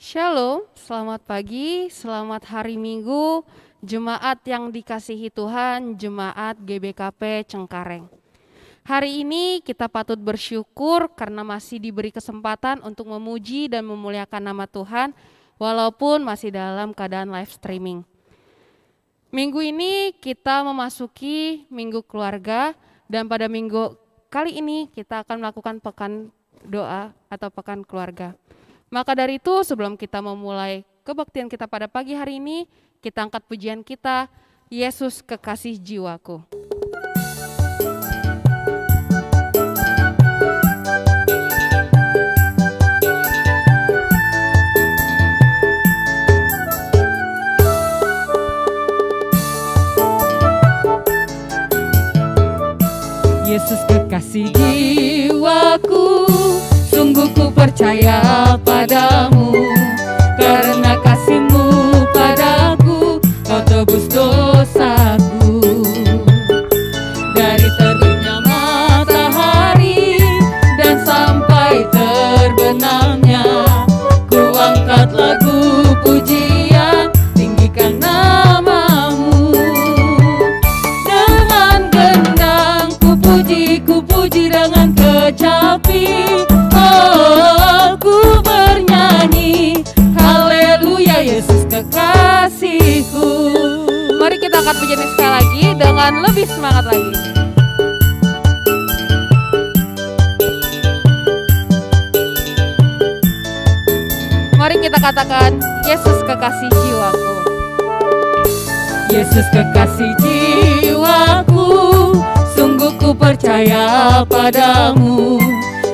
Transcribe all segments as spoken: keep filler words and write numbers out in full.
Shalom, selamat pagi, selamat hari Minggu, jemaat yang dikasihi Tuhan, jemaat G B K P Cengkareng. Hari ini kita patut bersyukur karena masih diberi kesempatan untuk memuji dan memuliakan nama Tuhan, walaupun masih dalam keadaan live streaming. Minggu ini kita memasuki Minggu Keluarga, dan pada minggu kali ini kita akan melakukan pekan doa atau pekan keluarga. Maka dari itu, sebelum kita memulai kebaktian kita pada pagi hari ini, kita angkat pujian kita, Yesus Kekasih Jiwaku. Yesus kekasih jiwaku, sungguh ku percaya padamu. Karena kasihmu padaku, kau tebus dosaku. Dari terbitnya matahari dan sampai terbenamnya, ku angkat lagu pujian, tinggikan namamu. Dengan gendang ku puji, ku puji dengan kecapi. Oh, ku bernyanyi, haleluya, Yesus kekasihku. Mari kita angkat pujian ini sekali lagi dengan lebih semangat lagi. Mari kita katakan, Yesus kekasih jiwaku. Yesus kekasih jiwaku, sungguh ku percaya padamu.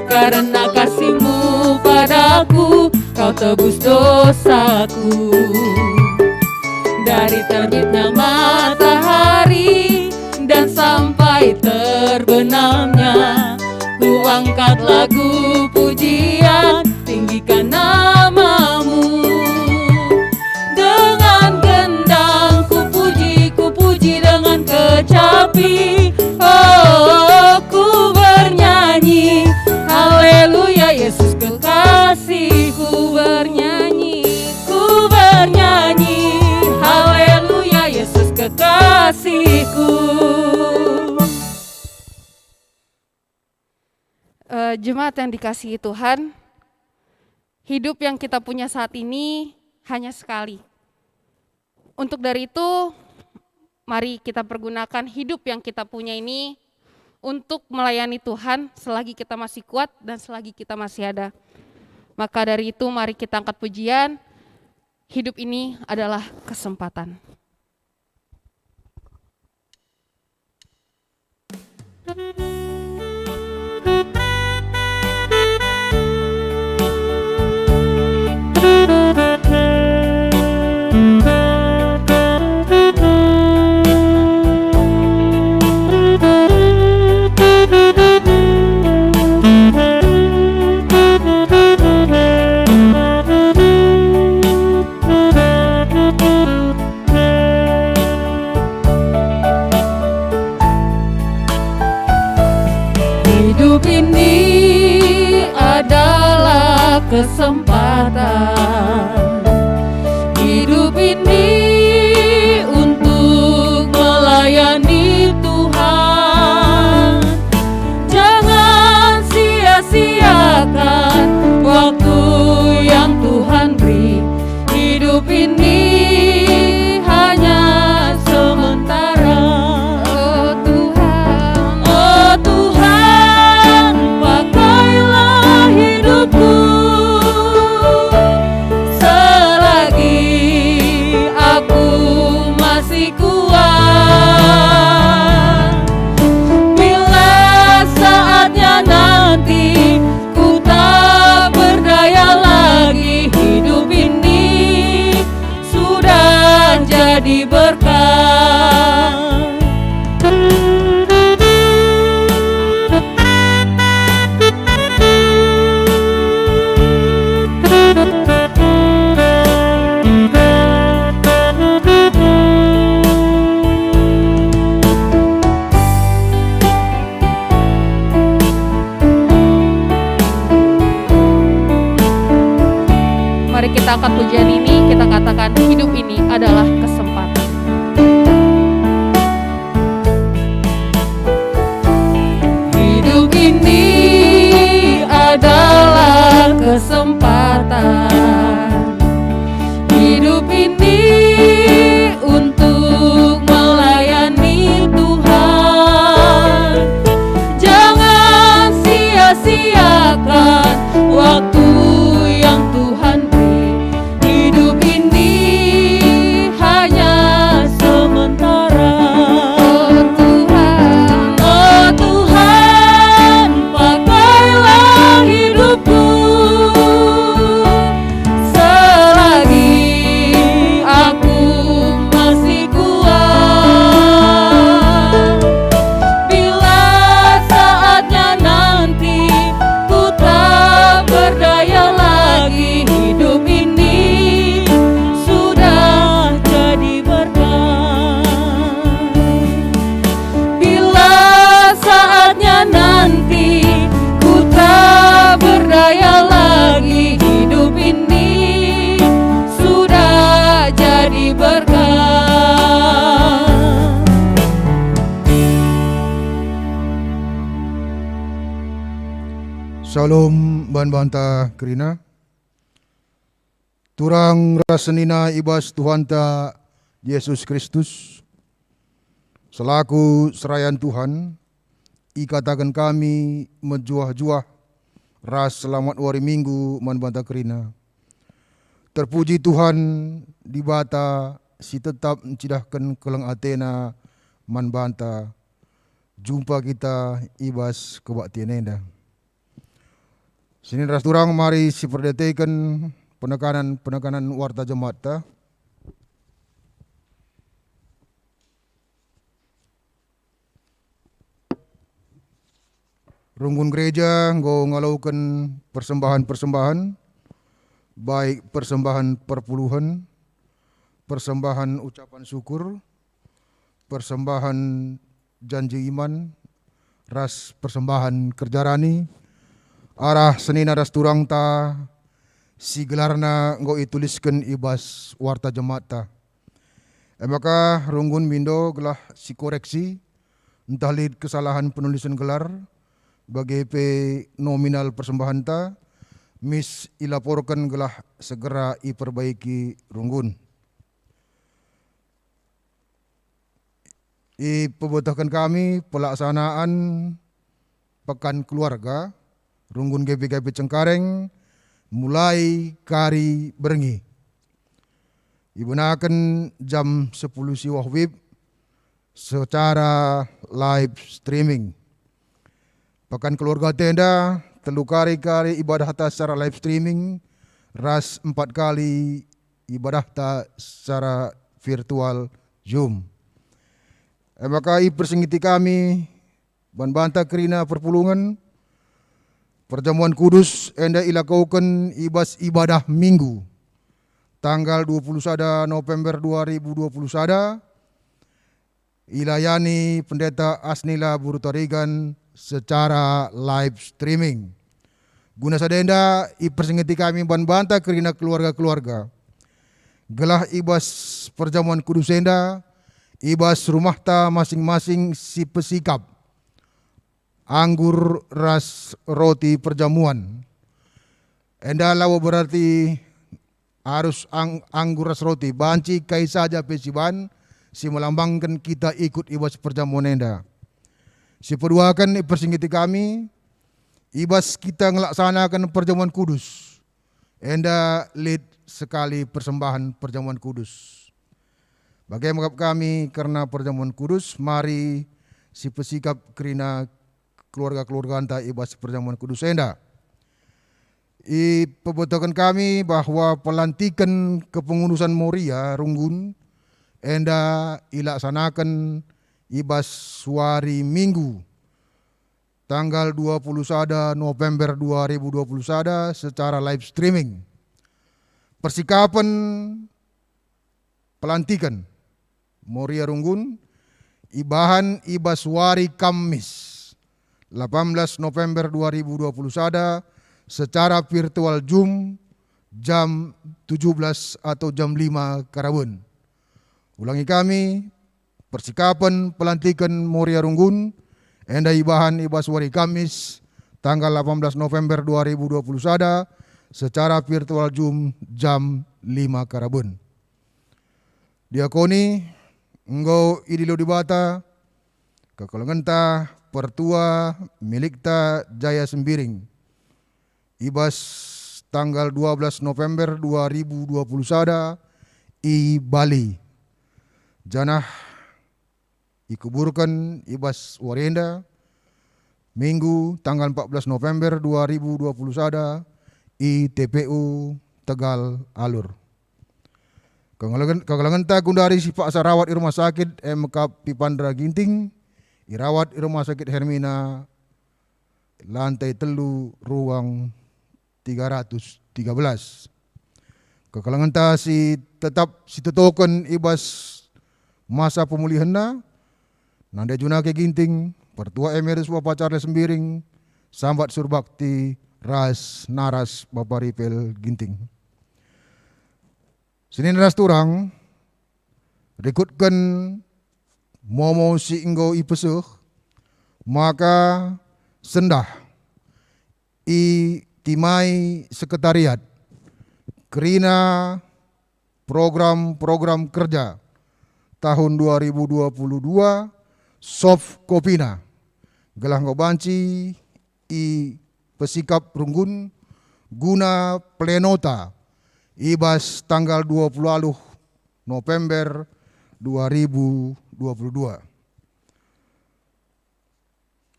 Karena kasihmu padaku, kau tebus dosaku. Dari terbitnya matahari dan sampai terbenamnya, ku angkat lagu pujian, tinggikan namamu. Dengan gendang ku puji, ku puji kekasihku. Eh, jemaat yang dikasihi Tuhan, hidup yang kita punya saat ini hanya sekali. Untuk dari itu, mari kita pergunakan hidup yang kita punya ini untuk melayani Tuhan selagi kita masih kuat dan selagi kita masih ada. Maka dari itu, mari kita angkat pujian, "Hidup ini adalah kesempatan." Hidup ini adalah kesempatan. Hidup ini untuk melayani Tuhan. Jangan sia-siakan waktu yang Tuhan beri. Hidup ini hanya sementara. Oh Tuhan, oh Tuhan, pakailah hidupku selagi aku masih kuat. Bila saatnya nanti ku tak berdaya lagi, hidup ini sudah jadi berkat. Mari kita angkat pujian ini, kita katakan, "Hidup ini adalah kesempatan." Hidup ini adalah kesempatan. Hidup ini untuk melayani Tuhan. Jangan sia-siakan waktu yang Tuhan beri. Hidup ini hanya sementara. Oh Tuhan, oh Tuhan, pakailah hidupku selagi aku masih kuat. Bila saatnya nanti ku tak berdaya lagi, hidup ini sudah jadi berkat. Bila saatnya nanti ku tak berdaya lagi, hidup ini sudah jadi berkat. Shalom, ban banta kerina. Turang ras senina i bas Tuhanta Jesus Kristus, selaku serayan Tuhan, ikataken kami mejuah-juah ras selamat wari Minggu man banta kerina. Terpuji Tuhan, Dibata si tetap ncidahken keleng ateNa man banta. Jumpa kita i bas kebaktian enda. Senina ras turang, mari siperdiateken penekanan-penekanan warta jematta. Runggun gereja enggo ngaloken persembahan-persembahan, baik persembahan perpuluhen, persembahan ucapan syukur, persembahan janji iman, ras persembahan kerja rani, arah senina ras turangta si gelarna enggo itulisken i bas warta jematta. E maka runggun mindo gelah sikoreksi, ntah lit kesalahan penulisen gelar, bage pe nominal persembahenta, mis ilaporken gelah segera iperbaiki runggun. Ipebetehken kami pelaksanaan Pekan Keluarga, runggun G B K P Cengkareng, mulai kari berngi. Ibenaken jam sepuluh siwah wib secara live streaming. Pekan Keluarga enda telu kari-kari ibadahta secara live streaming ras empat kali ibadahta secara virtual Zoom. E maka ipersingeti kami ban banta kerina perpulungen, perjamuan kudus enda ilakoken i bas ibadah Minggu, tanggal dua puluh sada November dua ribu dua puluh sada, ilayani Pendeta Asnila Burutarigan secara live streaming. Guna sada enda, ipersingeti kami ban banta kerina keluarga-keluarga, gelah i bas perjamuan kudus enda, i bas rumahta masing-masing sipesikap anggur ras roti perjamuan. Enda labo berarti arus ang-, anggur ras roti, banci kai saja pe siban si melambangken kita ikut i bas perjamuan enda. Sipeduaken ipersingeti kami, i bas kita ngelaksanaken perjamuan kudus, enda lit sekali persembahan perjamuan kudus. Bage mekap kami kerna perjamuan kudus, mari sipesikap kerina keluarga-keluarganta i bas perjamuan kudus enda. Ipebetehken kami bahwa pelantiken kepengurusan Moria Runggun enda ilaksanaken i bas wari Minggu, tanggal dua puluh sada November dua ribu dua puluh sada secara live streaming. Persikapen pelantiken Moria Runggun ibahan i bas wari Kamis, delapan belas November dua ribu dua puluh sada, secara virtual Zoom jam tujuh belas atau jam lima karaben. Ulangi kami, persikapen pelantiken Moria Runggun enda ibahan i bas wari Kamis, tanggal delapan belas November dua ribu dua puluh sada, secara virtual Zoom jam lima karaben. Diakoni enggo idilo Dibata kekelengenta pertua milikta Jaya Sembiring i bas tanggal dua belas November dua ribu dua puluh sada i Bali, janah ikuburken i bas wari enda, Minggu, tanggal empat belas November dua ribu dua puluh sada, i T P U Tegal Alur. Kekelengen-, kekelengenta gundari sipaksa rawat i Rumah Sakit M K Pipandra Ginting, irawat i Rumah Sakit Hermina, lantai telu, ruang tiga ratus tiga belas. Kekelengenta si tetap sitotoken i bas masa pemulihenna, Nande Junake Ginting, Pertua Emeritus Bapa Charles Sembiring, Sambat Surbakti, ras naras Bapa Ripel Ginting. Senina ras turang, rikutken momo si enggo ipeseh, maka sendah itimai sekretariat kerina program-program kerja tahun dua ribu dua puluh dua, soft kopina, gelah enggo banci ipesikap runggun guna plenota i bas tanggal dua puluh waluh November dua ribu dua puluh dua.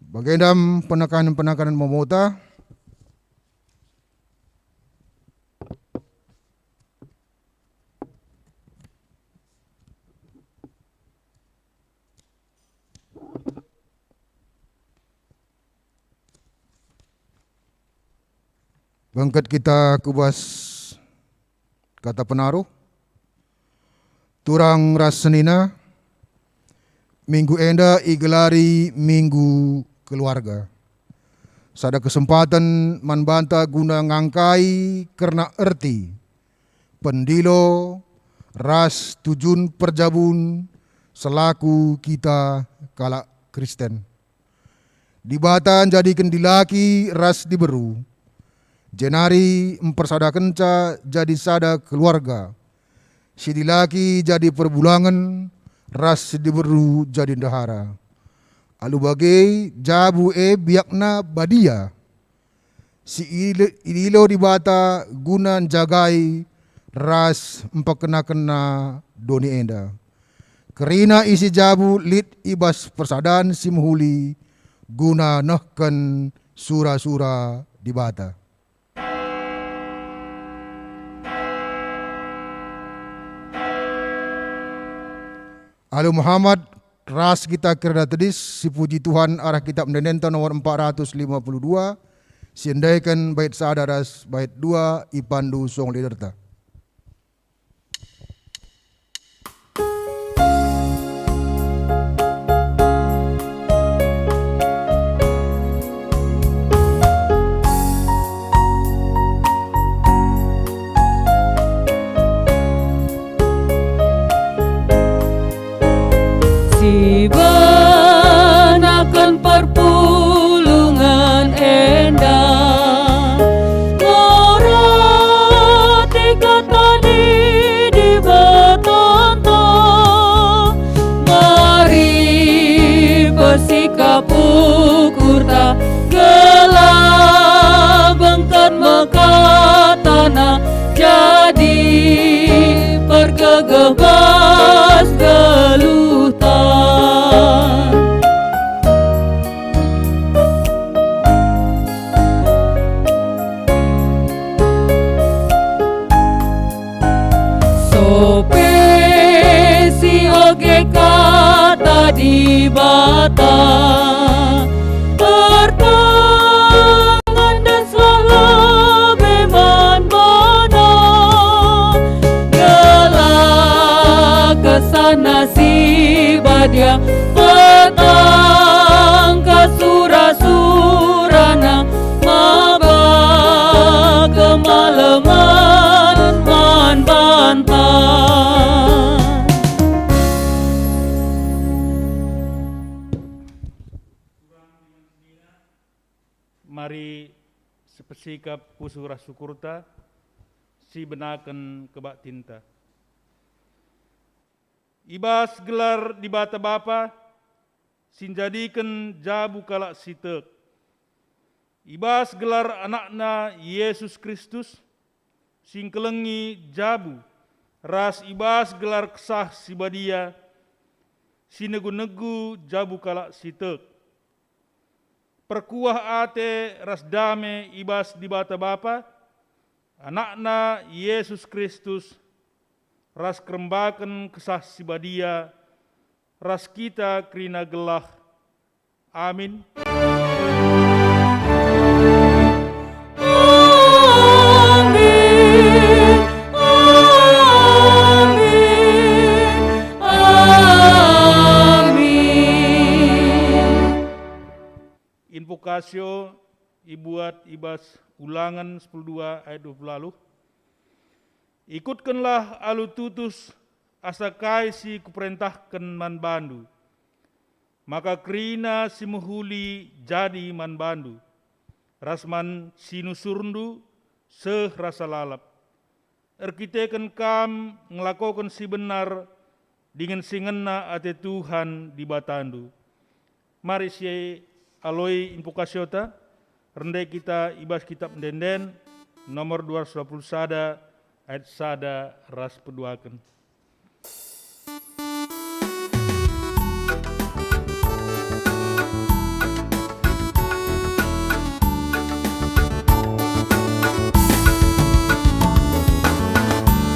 Bagenda penekanen-penekanen momota. Bengket kita ku bas kata penaruh. Turang ras senina, minggu enda igelari Minggu Keluarga. Sada kesempaten man banta guna ngangkai kerna erti, pendilo, ras tujun perjabun selaku kita kalak Kristen. Dibata njadiken dilaki ras diberu, jenari mpersadakenca jadi sada keluarga. Si dilaki jadi perbulangen, ras si diberu jadi ndehara. Alu bage, jabu e biakna badia, si idilo Dibata guna njagai ras mpekena-kena doni enda. Kerina isi jabu lit i bas persadan si mehuli guna nehken sura-sura Dibata. Alu Muhammad, ras kita kerina tedis, sipuji Tuhan arah kitab ende-enden nomor empat ratus lima puluh dua, si endeken bait sada ras bait dua, ipandu song leaderta. Sibenaken perpulungen enda, ngerti kata didi betanta, mari besikap ukurta, gelah bengket mekatana, jadi pergegeh bas geluhta. Sope si oge kata Dibata, ertangan deslah lebe man bana, gelah kesahna si badia, petangkas sura-surana, maba kemalemen man banta. Mari sipesikap pusuh ras ukurta, sibenaken kebaktinta. I bas gelar Dibata Bapa, si njadiken jabu kalak si tek, i bas gelar AnakNa, Jesus Kristus, si ngkelengi jabu, ras i bas gelar Kesah Si Badia, si negu-negu jabu kalak si tek. Perkuah ate ras dame i bas Dibata Bapa, AnakNa, Jesus Kristus, ras kerembaken Kesah Si Badia, ras kita kerina gelah. Amin. Amin. Amin. Amin. Invokasio ibuat i bas Ulangen sepuluh dua ayat dua puluh waluh. Ikutkenlah alu tutus asa kai si kuperentahken man bandu, maka kerina si mehuli jadi man bandu, ras man si nusurndu seh rasa lalap. Erkiteken kam ngelakoken si benar dingen si ngena ate Tuhan Dibatandu. Mari sialoi invokasiota, rende kita i bas Kitab Ende-enden nomor dua ratus dua puluh sada, ayat sada ras peduaken.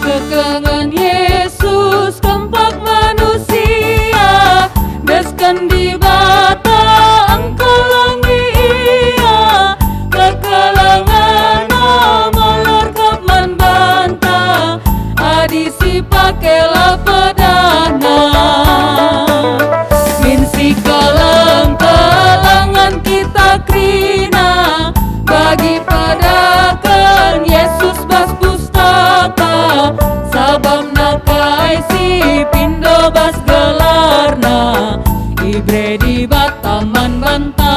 Kekelengen Yesus kempak manusia, desken Dibata engkelengi Ia. KekelengenNa melerkep man banta, adi sipake la pedana. Min sikeleng-kelengen kita kerina, bagi padaken Yesus bas pustaka, sabapna ka Ibere Dibata man banta.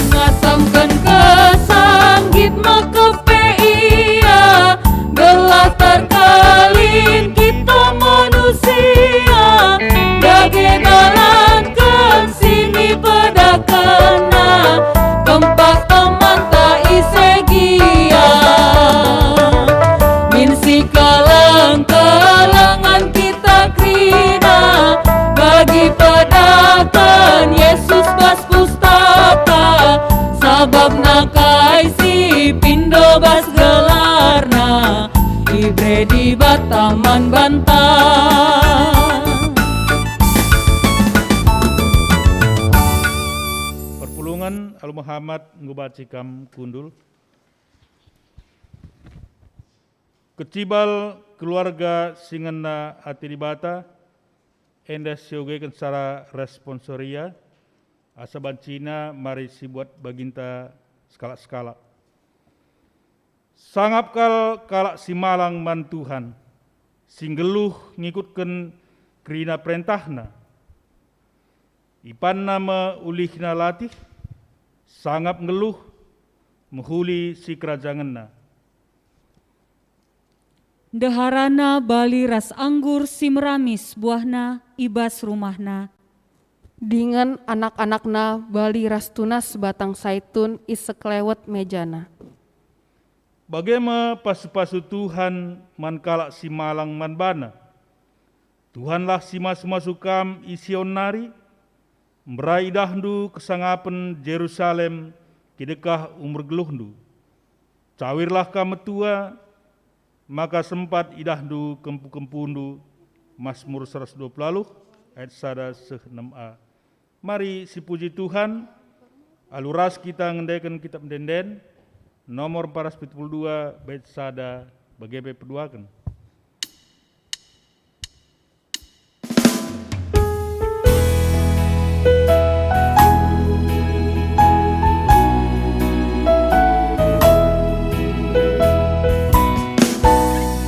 Ngasamken kesanggit maka pe ia, gelah terkelin kita manusia, dage dalanken si nipedakenna, kempak temanta ise gia. Min sikeleng-kelengen kita kerina, bagi pedaken Yesus bas pustaka, sabap nakai si pindo bas gelarna, ibere Dibata man banta. Perpulungen alu mehamat enggo banci kam kundul. Kecibal keluarga si ngena ate Dibata, enda siogeken secara responsoria, asa bancina mari sibuat baginta sekalak-sekalak. Sangap kal kalak si malang man Tuhan, si nggeluh ngikutken kerina perentahNa. Ipanna me ulihna latih, sangap nggeluh, mehuli sikerajangenna. Ndeharana bali ras anggur si meramis buahna i bas rumahna. Dingen anak-anakna bali ras tunas batang saitun i sekelewet mejana. Bage me pasu-pasu Tuhan man kalak si malang man baNa. Tuhanlah si masu-masu kam i Sion nari, mberai idahndu kesangapen Jerusalem kidekah umur geluhndu. Cawirlah kam metua, maka sempat idahndu kempu-kempundu. Masmur seratus dua puluh ayat sada seh enem a. Mari sipuji Tuhan, alu ras kita ngendeken Kitap Ende-enden, nomor empat ratus pitu puluh dua, bait sada, bage pe peduaken.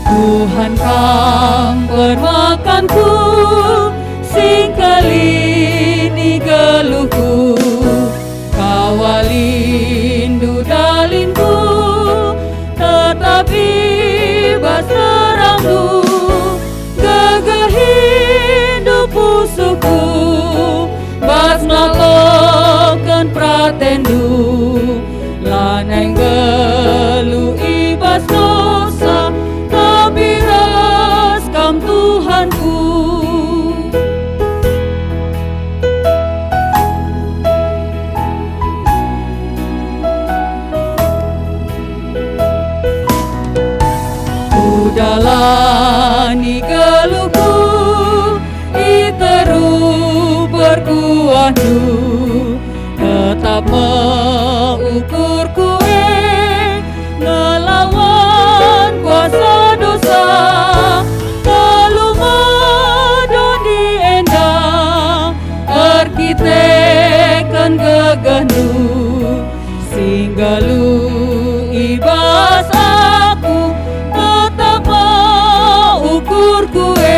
Tuhan, Kam permakanku, singkelini geluhku, Kawal indu dalingku, tetap i bas terangNdu, gegehindu pusuhku, bas ngaloken peratenNdu, lanai nggeluh i bas dosa, tapi ras Kam Tuhanku. Kudalani geluhku i teruh perkuahNdu, tetap me ukurku e ngelawan kuasa dosa. Telu me doni enda erkiteken gegehNdu, si nggeluh i bas aku, tetap me ukurku e.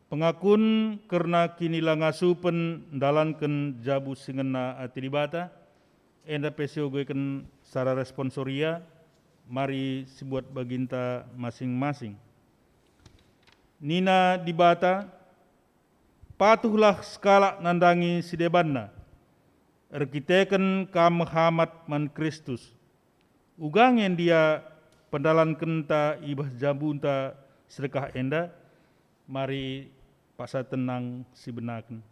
Pengakun kerna kinilangasupen ndalanken jabu si ngena ate Dibata, enda pe siogeken secara responsoria, mari sibuat baginta masing-masing. Nina Dibata, "Patuhlah sekalak nandangi si debanna, erkiteken kam mehamat man Kristus." Uga nge ndia pendalankenta i bas jabunta sedekah enda? Mari paksa tenang sibenaken.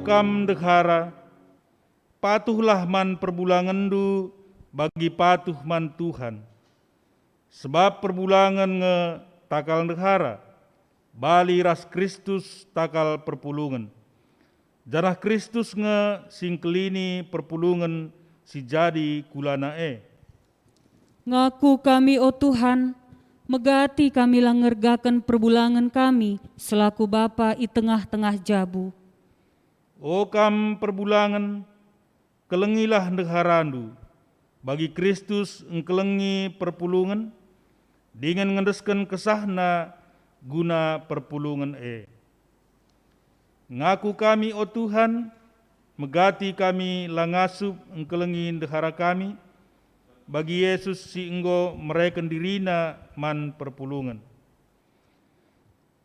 kam ndehara, patuhlah man perbulangenndu bagi patuh man Tuhan. Sebab perbulangen nge takal ndehara, bali ras Kristus takal perpulungen. Janah Kristus nge si ngkelini perpulungen si jadi kulana e. Ngaku kami, o Tuhan, megati kami la ngergaken perbulangen kami selaku bapa i tengah-tengah jabu. O kam perbulangen, kelengilah ndeharandu, bagi Kristus engkelengi perpulungen, dingen ngendesken kesahNa guna perpulungen e. Ngaku kami, o Tuhan, megati kami la ngasup engkelengi ndehara kami, bagi Yesus si enggo mereken diriNa man perpulungen.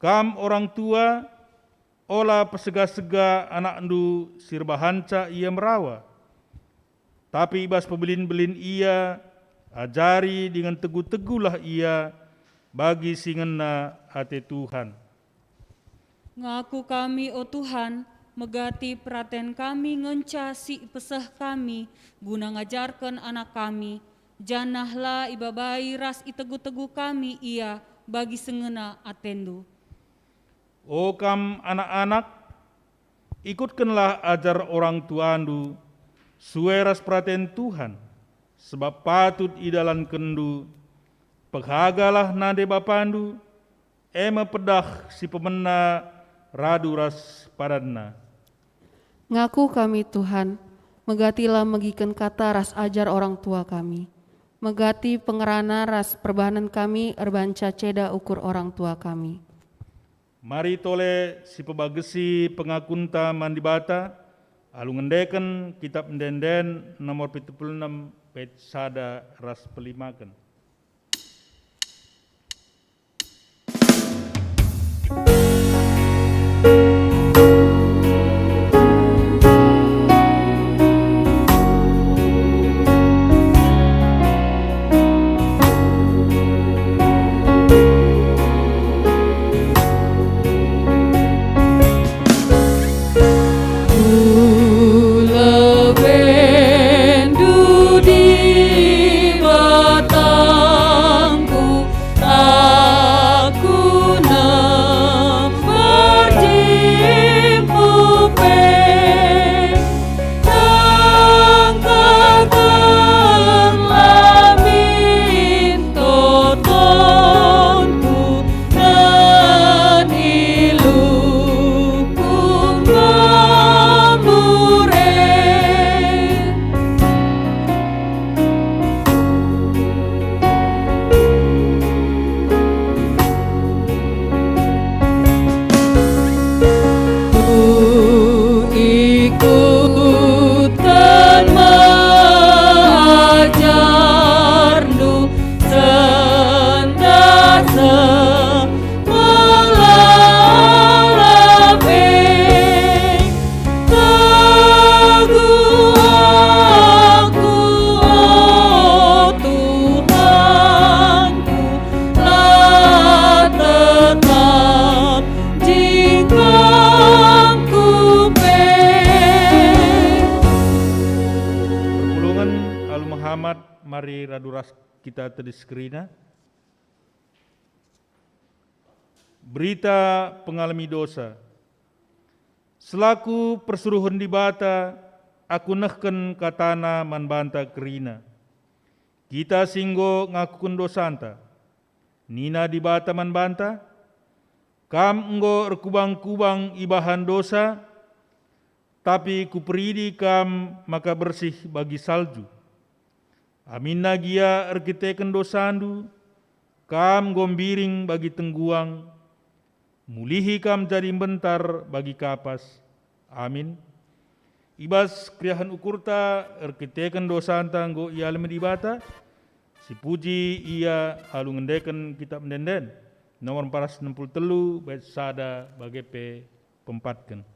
Kam orang tua, ola pesega-sega anakndu si erbahanca ia merawa, tapi i bas pebelin-belin ia ajari dingen tegu-tegulah ia bagi si ngena ate Tuhan. Ngaku kami, o Tuhan, megati peraten kami ngenca si ipeseh kami guna ngajarken anak kami, janah la ibabai ras itegu-tegu kami ia bagi si ngena atendu. O kam anak-anak, ikutkenlah ajar orang tuandu sue ras peraten Tuhan, sebab patut idalankenndu. Pehagalah nande bapandu, e me pedah si pemena radu ras padanna. Ngaku kami, Tuhan, megati la megiken kata ras ajar orang tua kami. Megati pengerana ras perbahanen kami erbanca ceda ukur orang tua kami. Mari tole sipebagesi pengakunta man Dibata, alu ngendeken Kitap Ende-enden nomor pitu puluh enem, bait sada ras pelimaken. Ku lebendu Dibatangku, aku nem berjimpuh pe. Tangkapkenlah min totonku, ngen iluhku ngambur e. Kuikutken me ajarndu sendah semelah pe. Teguh aku, o Tuhanku, la tetap jingkangku pe. Perpulungen alu mehamat, mari radu ras kita tedis kerina. Berita pengalemi dosa. Selaku persuruhen Dibata, aku nehken kataNa man banta kerina. Kita si enggo ngakuken dosanta. Nina Dibata man banta, "Kam enggo erkubang-kubang ibahan dosa, tapi Kuperidi kam maka bersih bagi salju. Aminna gia erkiteken dosandu, kam enggo mbiring bagi tengguang, mulihi kam jadi mbentar bagi kapas." Amin. I bas keriahen ukurta erkiteken dosanta enggo ialemi Dibata, sipuji Ia alu ngendeken Kitap Ende-enden, nomor empat ratus enam puluh telu, bait sada bage pe pempatken.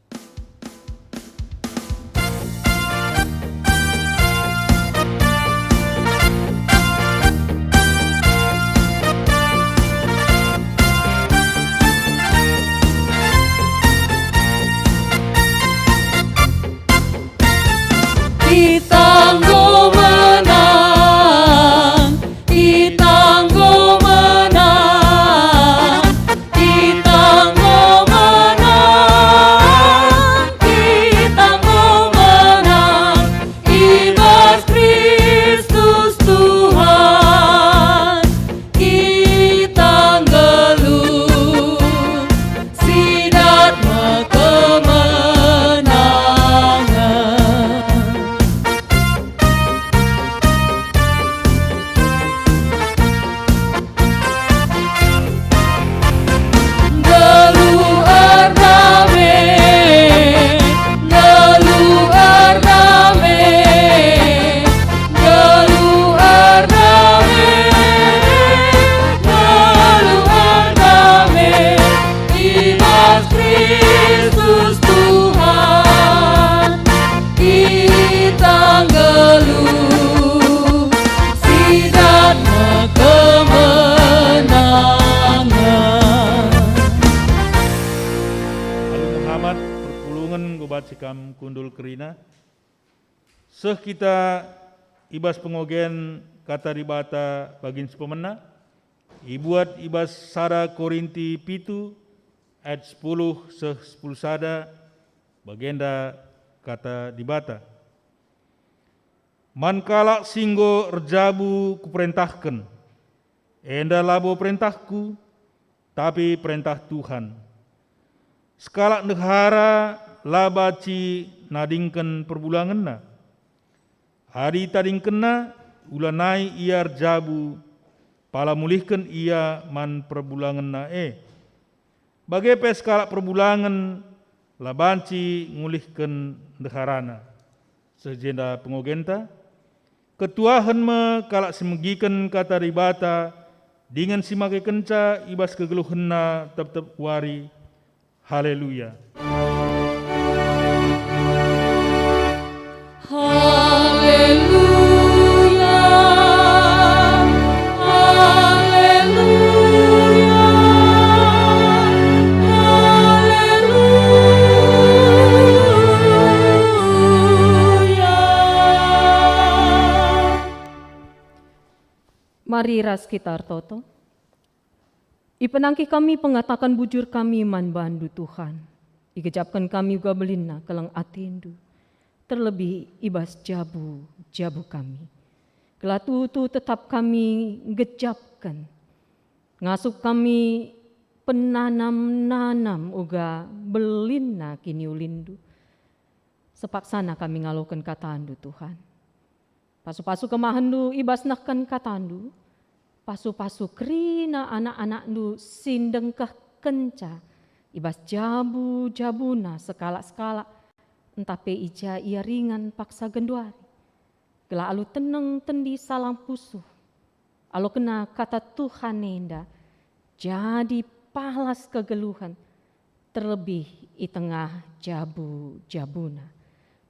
Sikam kundul kerina. Seh kita i bas pengogen Kata Dibata pagin si pemena, ibuat i bas sada Korinti pitu ayat sepuluh seh sepuluh sada, bagenda Kata Dibata. Man kalak si enggo erjabu kuperentahken, enda labo perentahku, tapi perentah Tuhan. Sekalak ndehara la banci nadingken perbulangenna. Adi itadingkenna, ulanai ia erjabu, pala mulihken ia man perbulangenna e. Bage pe sekalak perbulangen la banci ngulihken ndeharana. Seh jenda pengogenta, ketuahen me kalak si megiken Kata Dibata dingen si makekenca i bas kegeluhenna tep-tep wari. Haleluya! Haleluya, haleluya, haleluya. Mari ras kita ertoto. Ipenangkih kami pengataken bujur kami man bandu, Tuhan. Igejapken kami uga belinna keleng atendu, terlebih i bas jabu-jabu kami. Gelah tuhu-tuhu tetap kami nggejapken, ngasup kami penanam-nanam uga belinna kiniulinndu. Sepaksana kami ngaloken katandu, Tuhan. Pasu-pasu kemahenndu i bas nehken katandu, pasu-pasu kerina anak-anakndu si ndengkehkenca i bas jabu-jabuna sekalak-sekalak, ntah pe i ja ia ringan paksa genduari, gelah alu teneng tendi salang pusuh, alokenna kata Tuhan enda jadi palas kegeluhen, terlebih i tengah jabu-jabuna.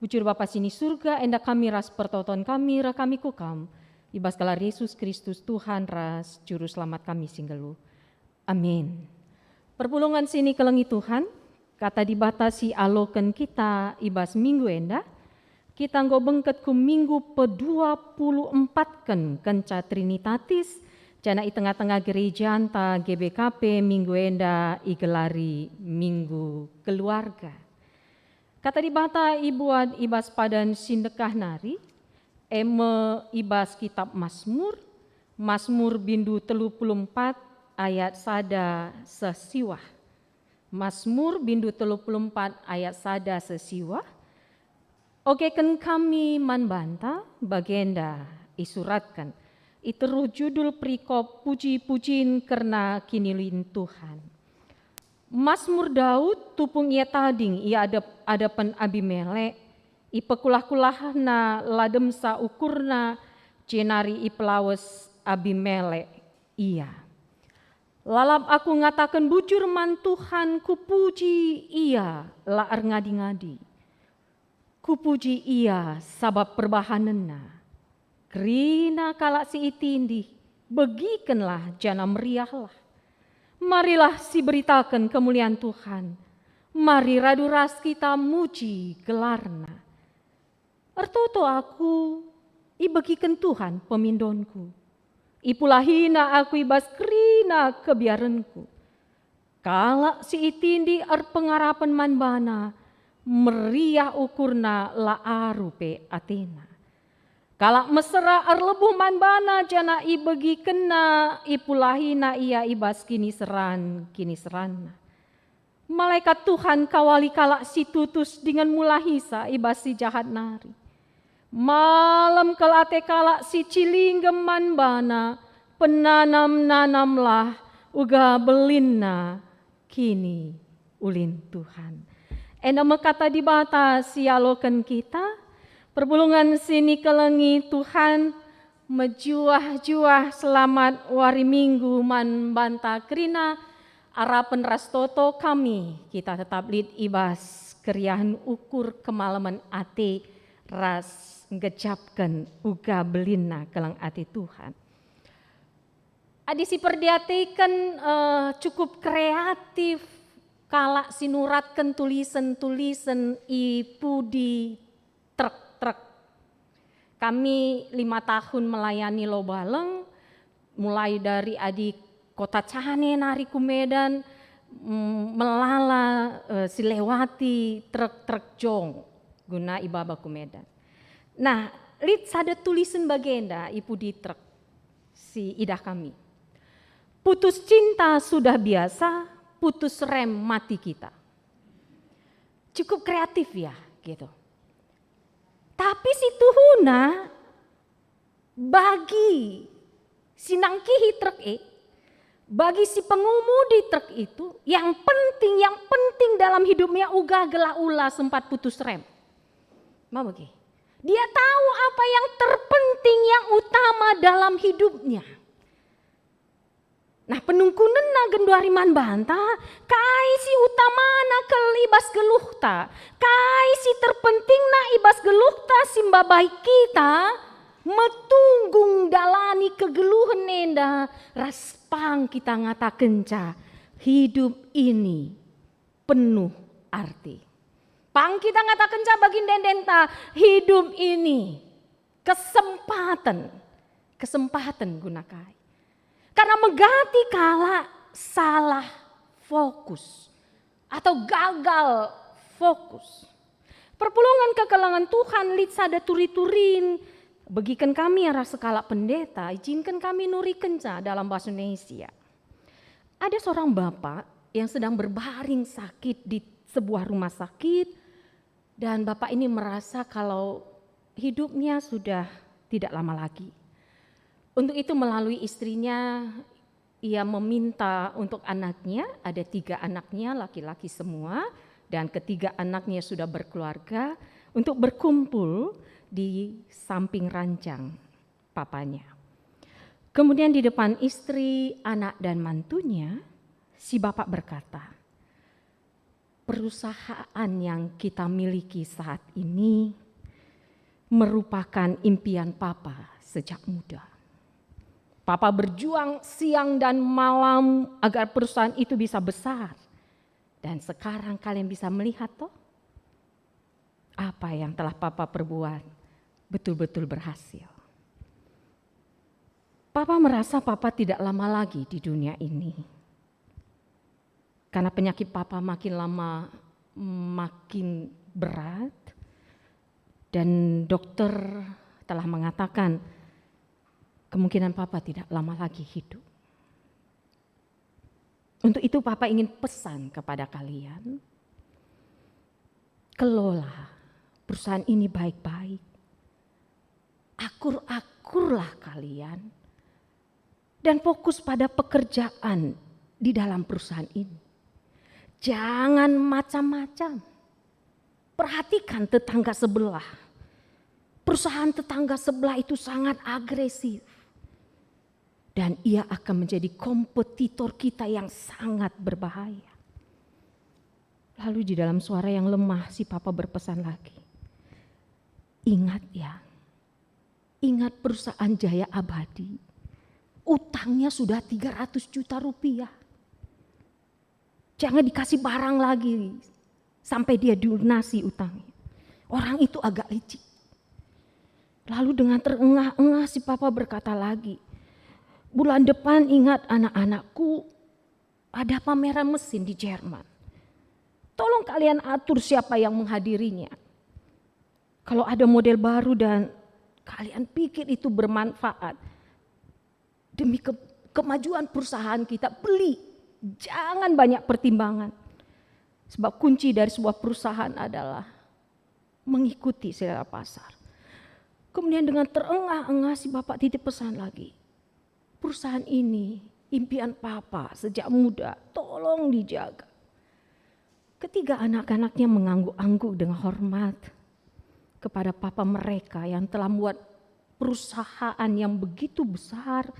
Bujur Bapa si ni Surga, enda kami ras pertoton kami reh kami ku Kam, i bas gelar Yesus Kristus, Tuhan ras Juru Selamat kami si nggeluh. Amin. Perpulungen si nikelengi Tuhan, Kata Dibata si aloken kita i bas minggu enda, kita enggo bengket ku minggu pedua puluh empatken kenca Trinitatis, janah i tengah-tengah gerejanta G B K P minggu enda igelari Minggu Keluarga. Kata Dibata ibuat i bas padan si ndekah nari, e me i bas Kitap Masmur, Masmur bindu telu puluh empat ayat sada seh siwah. Masmur bindu telu puluh empat ayat sada seh siwah, ogeken kami man banta, bagenda isuratken, i teruh judul perikop puji-pujin kerna kiniulin Tuhan. Masmur Daud tupung ia tading i adep-, adepen Abimelek, ipekulah-kulahna la demsa ukurna, jenari ipelawes Abimelek ia. Lalap aku ngataken bujur man Tuhan, kupuji Ia la erngadi-ngadi. Kupuji Ia sabap perbahanenNa. Kerina kalak si itindih, begikenlah janah meriahlah. Marilah siberitaken kemulian Tuhan. Mari radu ras kita muji gelarNa. Ertoto aku, ibegiken Tuhan pemindonku. IpulahiNa aku i bas kerina kebiarenku. Kalak si itindih erpengarapen man baNa, meriah ukurna, la aru pe atena. Kalak mesera erlebuh man baNa, janah ibegikenNa, ipulahiNa ia i bas kiniseran-kiniseranNa. Malekat Tuhan kawali kalak si tutus dingen mulahisa i bas si jahat nari. Malem kal ate kalak si cilinggem man baNa, penanam-nanamlah uga belinna kiniulin Tuhan. Enda me Kata Dibata si ialoken kita, perpulungen si nikelengi Tuhan, mejuah-juah selamat wari Minggu man banta kerina, arapen ras toto kami, kita tetap lit i bas keriahen ukur kemalemen ate ras nggejapken uga belinna keleng ate Tuhan. Adi siperdiateken, eh, cukup kreatif kalak si nuratken tulisen-tulisen i pudi trek-trek. Kami lima tahun melayani Lobaleng, mulai dari adi kota Cane nari ku Medan, mm, melala, eh, si lewati trek-trek jong guna ibaba ku Medan. Nah, lit sada tulisen bagenda i pudi trek si idah kami. "Putus cinta sudah biasa, putus rem mati kita." Cukup kreatif ya, gitu. Tapi situhuna bagi si nangkihi trek e, bagi si pengemudi trek itu, yang penting, yang penting dalam hidupnya uga gelah ula sempat putus rem. Ma bage. Dia tahu apa yang terpenting, yang utama dalam hidupnya. Nah, penungkunenna genduari man banta, kai si utamana kal i bas geluhta, kai si terpentingna i bas geluhta si mbabai kita metunggung dalani kegeluhen enda ras pang kita ngatakenca, "Hidup ini penuh arti." Pang kita ngatakenca bagi ende-endenta, "Hidup ini kesempaten, kesempaten guna kai?" Karena megati kalak salah fokus atau gagal fokus. Perpulungen kekelengen Tuhan, lit sada turi-turin, begiken kami arah sekalak pendeta, izinken kami nurikenca dalam bahasa Indonesia. Ada seorang bapak yang sedang berbaring sakit di sebuah rumah sakit, dan bapak ini merasa kalau hidupnya sudah tidak lama lagi. Untuk itu, melalui istrinya, ia meminta untuk anaknya, ada tiga anaknya, laki-laki semua, dan ketiga anaknya sudah berkeluarga, untuk berkumpul di samping ranjang papanya. Kemudian di depan istri, anak, dan mantunya, si bapak berkata, "Perusahaan yang kita miliki saat ini merupakan impian Papa sejak muda. Papa berjuang siang dan malam agar perusahaan itu bisa besar. Dan sekarang kalian bisa melihat, toh, apa yang telah Papa perbuat betul-betul berhasil." Papa merasa Papa tidak lama lagi di dunia ini. Karena penyakit Papa makin lama makin berat, dan dokter telah mengatakan kemungkinan Papa tidak lama lagi hidup. Untuk itu, Papa ingin pesan kepada kalian, kelola perusahaan ini baik-baik. Akur-akurlah kalian dan fokus pada pekerjaan di dalam perusahaan ini. Jangan macam-macam. Perhatikan tetangga sebelah. Perusahaan tetangga sebelah itu sangat agresif. Dan ia akan menjadi kompetitor kita yang sangat berbahaya. Lalu di dalam suara yang lemah si Papa berpesan lagi, "Ingat ya, ingat perusahaan Jaya Abadi. Utangnya sudah tiga ratus juta rupiah. Jangan dikasih barang lagi sampai dia dilunasi utangnya." Orang itu agak licik. Lalu dengan terengah-engah si Papa berkata lagi, "Bulan depan, ingat anak-anakku, ada pameran mesin di Jerman. Tolong kalian atur siapa yang menghadirinya. Kalau ada model baru dan kalian pikir itu bermanfaat, demi ke-, kemajuan perusahaan kita, beli. Jangan banyak pertimbangan. Sebab kunci dari sebuah perusahaan adalah mengikuti selera pasar." Kemudian dengan terengah-engah si Bapak titip pesan lagi, "Perusahaan ini impian Papa sejak muda, tolong dijaga." Ketiga anak-anaknya mengangguk-angguk dengan hormat kepada papa mereka yang telah membuat perusahaan yang begitu besar,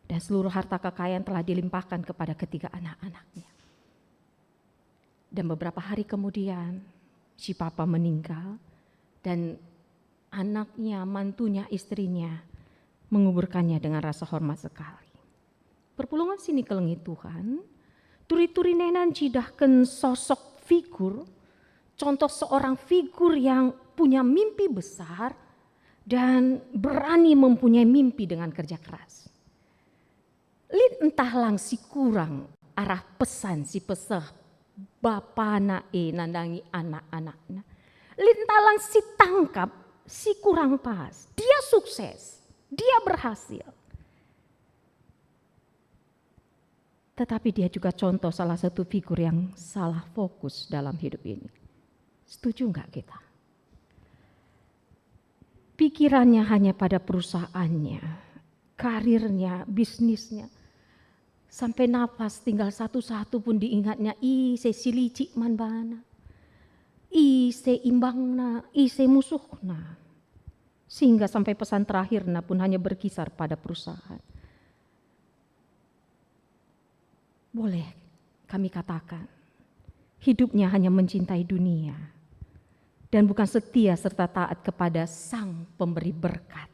dan seluruh harta kekayaan telah dilimpahkan kepada ketiga anak-anaknya. Dan beberapa hari kemudian, si papa meninggal, dan anaknya, mantunya, istrinya menguburkannya dengan rasa hormat sekali. Perpulungen si nikelengi Tuhan, Turi-turi nena ncidahken sosok figur, contoh seorang figur yang punya mimpi besar dan berani mempunyai mimpi dengan kerja keras. Lit ntah lang si kurang arah pesan si peseh bapana e nandangi anak-anakna. Lit ntah lang si tangkap si kurang pas. Dia sukses, dia berhasil. Tetapi dia juga contoh salah satu figur yang salah fokus dalam hidup ini. Setuju nggak kita? Pikirannya hanya pada perusahaannya, karirnya, bisnisnya. Sampai nafas tinggal satu-satu pun diingatnya, ise si licik man bana, ise imbangna, ise musuhna. Sehingga sampai pesan terakhirna pun hanya berkisar pada perusahaan. Boleh kami katakan, hidupnya hanya mencintai dunia dan bukan setia serta taat kepada Sang Pemberi berkat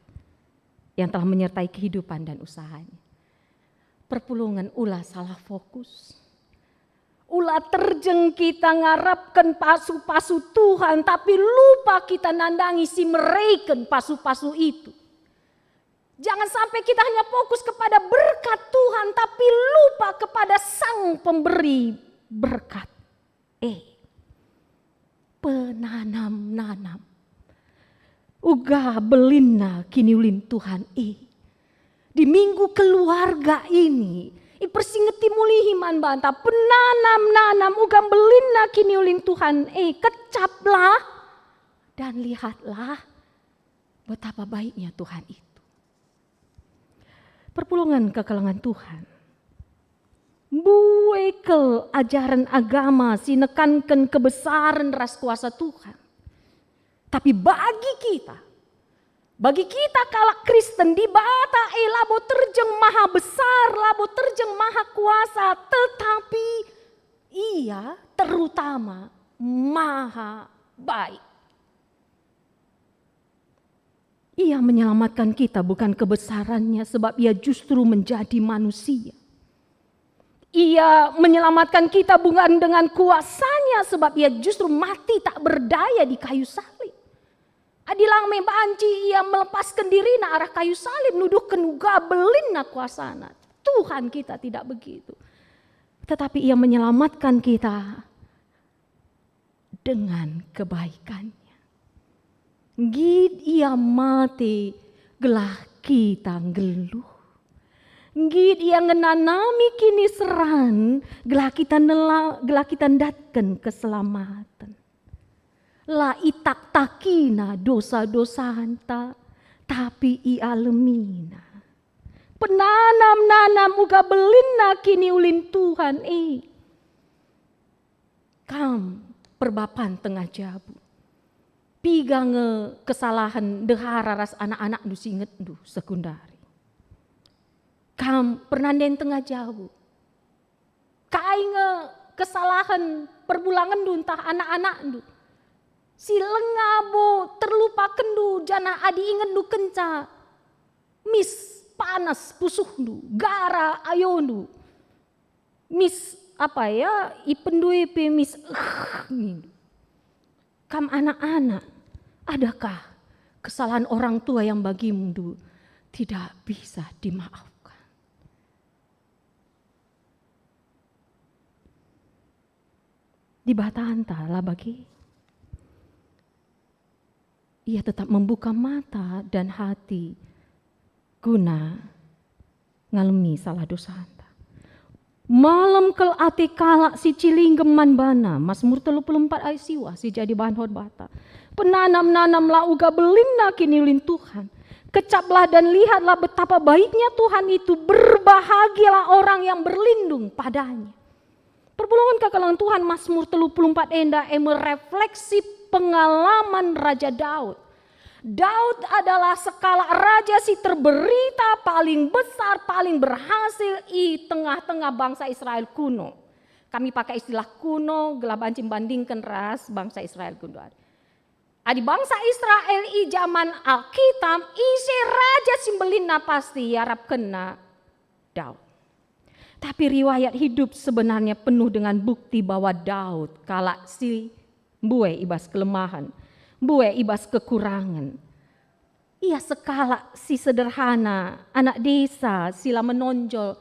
yang telah menyertai kehidupan dan usahanya. Perpulungen, ula salah fokus. Ula terjeng kita ngarapken pasu-pasu Tuhan, tapi lupa kita nandangi si mereken pasu-pasu itu. Jangan sampai kita hanya fokus kepada berkat Tuhan, tapi lupa kepada Sang Pemberi berkat. Eh, penanam-nanam. Uga belinna kiniulin Tuhan e. Di minggu keluarga ini, ipersingeti mulihi man banta, penanam-nanam uga belinna kiniulin Tuhan e. Kecaplah dan lihatlah betapa baiknya Tuhan itu. Perpulungen kekelengen Tuhan. Mbue kal ajaren agama si nekanken kebesaren ras kuasa Tuhan. Tapi bagi kita, bagi kita kalak Kristen, Dibata e labo terjeng maha besar, labo terjeng maha kuasa, tetapi Ia terutama maha baik. Ia menyelamatkan kita bukan kebesarannya, sebab Ia justru menjadi manusia. Ia menyelamatkan kita bukan dengan kuasanya, sebab Ia justru mati tak berdaya di kayu salib. Adi lang me banci Ia melepasken diriNa arah kayu salib, nuduhken uga belinna kuasaNa. Tuhan kita tidak begitu. Tetapi Ia menyelamatkan kita dengan kebaikannya. Nggit Ia mate gelah kita nggeluh. Nggit Ia ngenanami kiniseran gelah kita nela-, gelah kita ndatken keselamaten. La itaktakina dosa-dosanta, tapi ialemina. Penanam-nanam uga belinna kiniulin Tuhan e. Kam perbapan tengah jabu. Piga nge kesalahen ndehara ras anak-anakndu si ingetndu sekundari? Kam pernanden tengah jabu. Kai nge kesalahen perbulangenndu ntah anak-anakndu si langa bo terlupakenndu, janah adi ingetndu kenca mis panas pusuhndu, gara ayondu, mis apa ya, ipendue pe mis, eh, nindu. Kam anak-anak, adakah kesalahan orang tua yang bagindu tidak bisa dimaafkan? Dibatanta la bage. Ia tetap membuka mata dan hati guna ngalemi salah dosanta. Malem kal ate kalak si cilinggem man bana, Masmur telu puluh empat ayat siwah si jadi bahan khotbahta. Penanam-nanam la uga belinna kiniulin Tuhan. Kecaplah dan lihatlah betapa baiknya Tuhan itu, berbahagialah orang yang berlindung padanya. Perpulungen kekelengen Tuhan, Masmur telu puluh empat enda e merefleksi pengalaman Raja Daud. Daud adalah sekalak raja si terberita paling besar, paling berhasil i tengah-tengah bangsa Israel kuno. Kami pakai istilah kuno gelah banci mbandingken ras bangsa Israel kuno. Adi bangsa Israel i jaman Alkitab, ise raja si mbelinna pasti iarapkenna Daud. Tapi riwayat hidup sebenarnya penuh dengan bukti bahwa Daud kalak si mbue i bas kelemahen, mbue i bas kekurangen. Ia sekalak si sederhana, anak desa si la menonjol.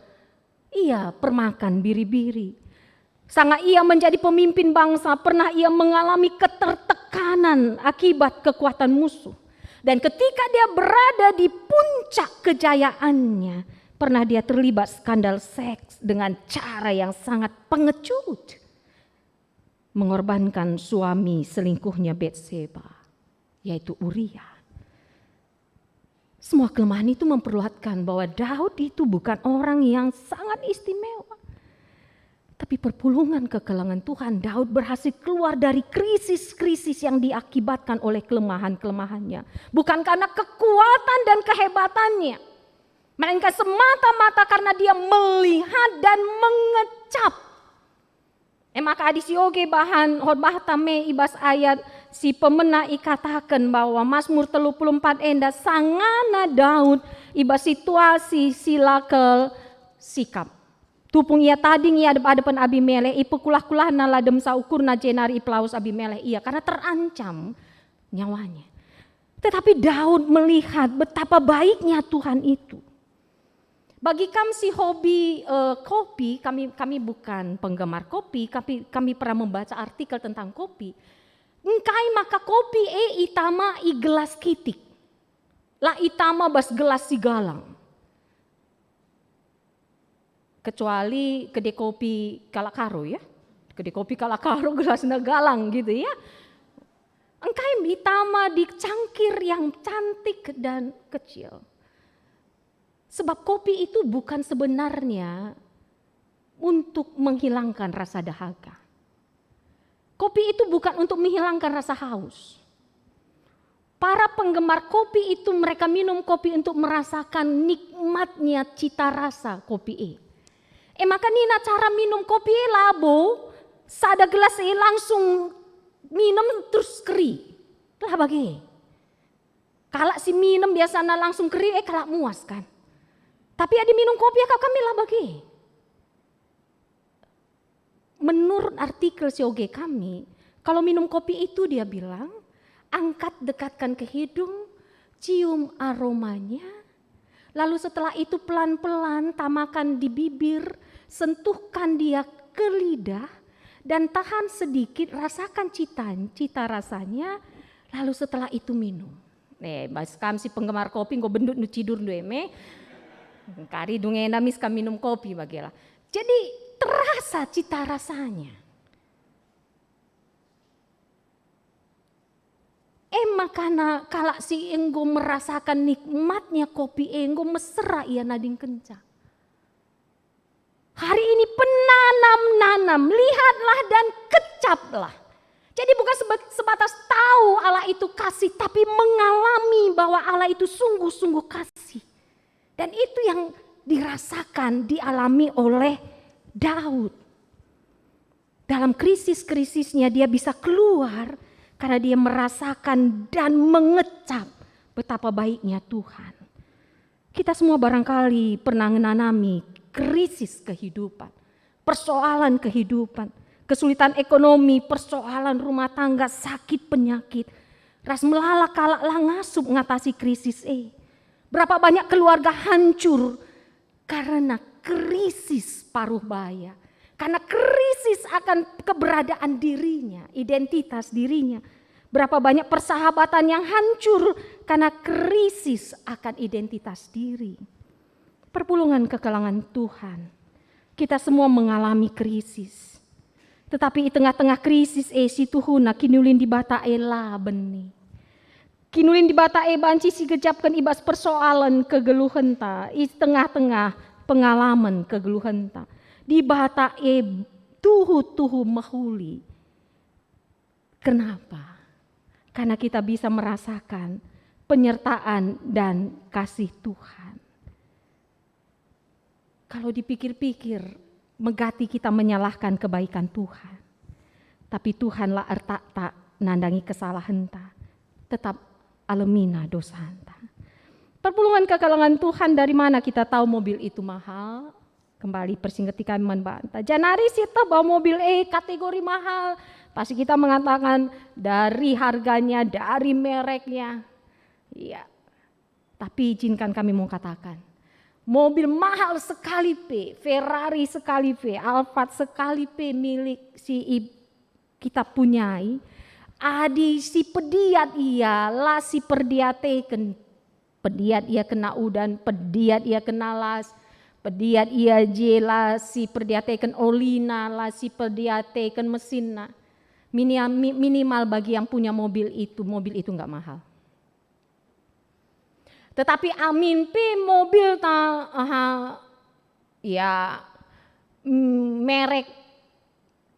Ia permakan biri-biri. Sanga ia menjadi pemimpin bangsa, pernah ia mengalami ketertekanan akibat kekuatan musuh. Dan ketika dia berada di puncak kejayaannya, pernah dia terlibat skandal seks dengan cara yang sangat pengecut, mengorbankan suami selingkuhnya Betseba, yaitu Uria. Semua kelemahan itu memperlihatkan bahwa Daud itu bukan orang yang sangat istimewa. Tapi perpulungan kekelengen Tuhan, Daud berhasil keluar dari krisis-krisis yang diakibatkan oleh kelemahan-kelemahannya. Bukan karena kekuatan dan kehebatannya, melainkan semata-mata karena dia melihat dan mengecap. E maka adi sioge bahan khotbahta me i bas ayat si pemena ikataken bahwa Mazmur telu puluh empat enda sangana Daud i bas situasi si la kel sikap. Tupung ia tading i adep-adepen Abimelek, ipekulah-kulahna la demsa ukurna jenari ipelawes Abimelek ia karena terancam nyawanya. Tetapi Daud melihat betapa baiknya Tuhan itu. Bagi kam si hobi, eh, kopi, kami, kami bukan penggemar kopi, tapi kami pernah membaca artikel tentang kopi. Engkai maka kopi e itama i gelas kitik, la itama bas gelas si galang. Kecuali kedai kopi kalak Karo, ya. Kedai kopi kalak Karo gelasna galang gitu, ya. Engkai itama di cangkir yang cantik dan kecil. Sebab kopi itu bukan sebenarnya untuk menghilangkan rasa dahaga. Kopi itu bukan untuk menghilangkan rasa haus. Para penggemar kopi itu, mereka minum kopi untuk merasakan nikmatnya cita rasa kopi e. E maka nina cara minum kopi e labo sada gelas e langsung minum terus keri. Lah bage. Kalak si minum biasana langsung keri, e kalak muas kan. Tapi adi minum kopi ya kami lah bage. Menurut artikel sioge kami, kalau minum kopi itu dia bilang, angkat dekatkan ke hidung, cium aromanya, lalu setelah itu pelan-pelan tamakan di bibir, sentuhkan dia ke lidah, dan tahan sedikit, rasakan cita, cita rasanya, lalu setelah itu minum. Eh, bas kam si penggemar kopi, enggo bendut ndu cidur ndu eme. Kari dungena mis kam minum kopi bagela. Jadi terasa cita rasanya. E makana kalak si enggo merasakan nikmatnya kopi e enggo mesera ia nadingkenca. Hari ini penanam-nanam, lihatlah dan kecaplah. Jadi bukan seba-, sebatas tahu Allah itu kasih, tapi mengalami bahwa Allah itu sungguh-sungguh kasih. Dan itu yang dirasakan, dialami oleh Daud. Dalam krisis-krisisnya dia bisa keluar karena dia merasakan dan mengecap betapa baiknya Tuhan. Kita semua barangkali pernah ngenanami krisis kehidupan, persoalan kehidupan, kesulitan ekonomi, persoalan rumah tangga, sakit penyakit, ras melala kalak la ngasup ngatasi krisis e. Berapa banyak keluarga hancur karena krisis paruh baya, karena krisis akan keberadaan dirinya, identitas dirinya. Berapa banyak persahabatan yang hancur karena krisis akan identitas diri. Perpulungen kekelengen Tuhan, kita semua mengalami krisis. Tetapi i tengah-tengah krisis e situhuna kiniulin Dibata e la beni. Kiniulin Dibata e banci sigejapken i bas persoalen kegeluhenta, i tengah-tengah pengalamen kegeluhenta. Dibata e tuhu-tuhu mehuli. Kenapa? Karena kita bisa merasakan penyertaan dan kasih Tuhan. Kalau dipikir-pikir, megati kita menyalahkan kebaikan Tuhan. Tapi Tuhan la ertaktak nandangi kesalahenta, tetap alemina dosanta. Perpulungen kekelengen Tuhan, dari mana kita tahu mobil itu mahal? Kembali persingeti kami man banta. Janari sieteh bahwa mobil e kategori mahal. Pasti kita mengatakan dari harganya, dari mereknya. Iya. Tapi izinkan kami mau katakan, mobil mahal sekali pe, Ferrari sekali pe, Alphard sekali pe milik si i-, kita punyai, adi si pediat ia, la si perdiateken. Pediat ia kena udan, pediat ia kena las, pediat ia je la si perdiateken olina, la si perdiateken mesinna. Minia-, mi-, minimal bagi yang punya mobil itu, mobil itu nggak mahal. Tetapi amin pe mobil ta, aha, ya, mm, merek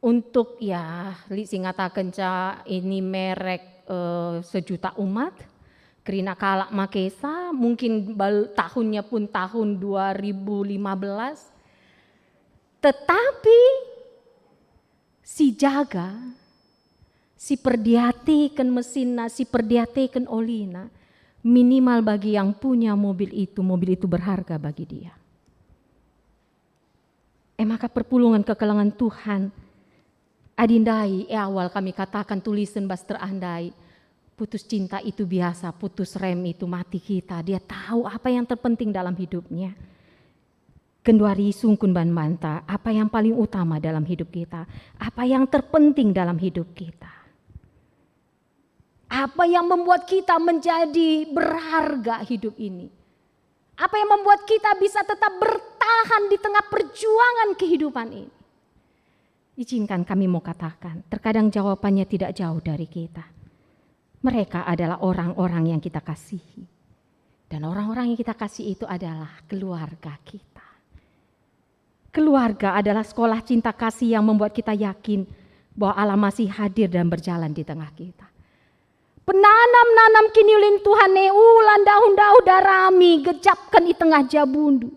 untuk, ya, lit si ngatakenca ini merek, eh, sejuta umat, kerina kalak makesa, mungkin bal-, tahunnya pun tahun dua ribu lima belas. Tetapi si jaga, si perdiateken mesinna, si perdiateken olina, minimal bagi yang punya mobil itu, mobil itu berharga bagi dia. E maka perpulungen kekelengen Tuhan, adi ndai, e awal kami katakan tulisen bas terah ndai, putus cinta itu biasa, putus rem itu mati kita. Dia tahu apa yang terpenting dalam hidupnya. Genduari isungkun ban banta, apa yang paling utama dalam hidup kita, apa yang terpenting dalam hidup kita. Apa yang membuat kita menjadi berharga hidup ini? Apa yang membuat kita bisa tetap bertahan di tengah perjuangan kehidupan ini? Izinkan kami mau katakan, terkadang jawabannya tidak jauh dari kita. Mereka adalah orang-orang yang kita kasihi. Dan orang-orang yang kita kasih itu adalah keluarga kita. Keluarga adalah sekolah cinta kasih yang membuat kita yakin bahwa Allah masih hadir dan berjalan di tengah kita. Penanam-nanam kiniulin Tuhan e ula ndauh-ndauh darami, gejapken i tengah jabundu.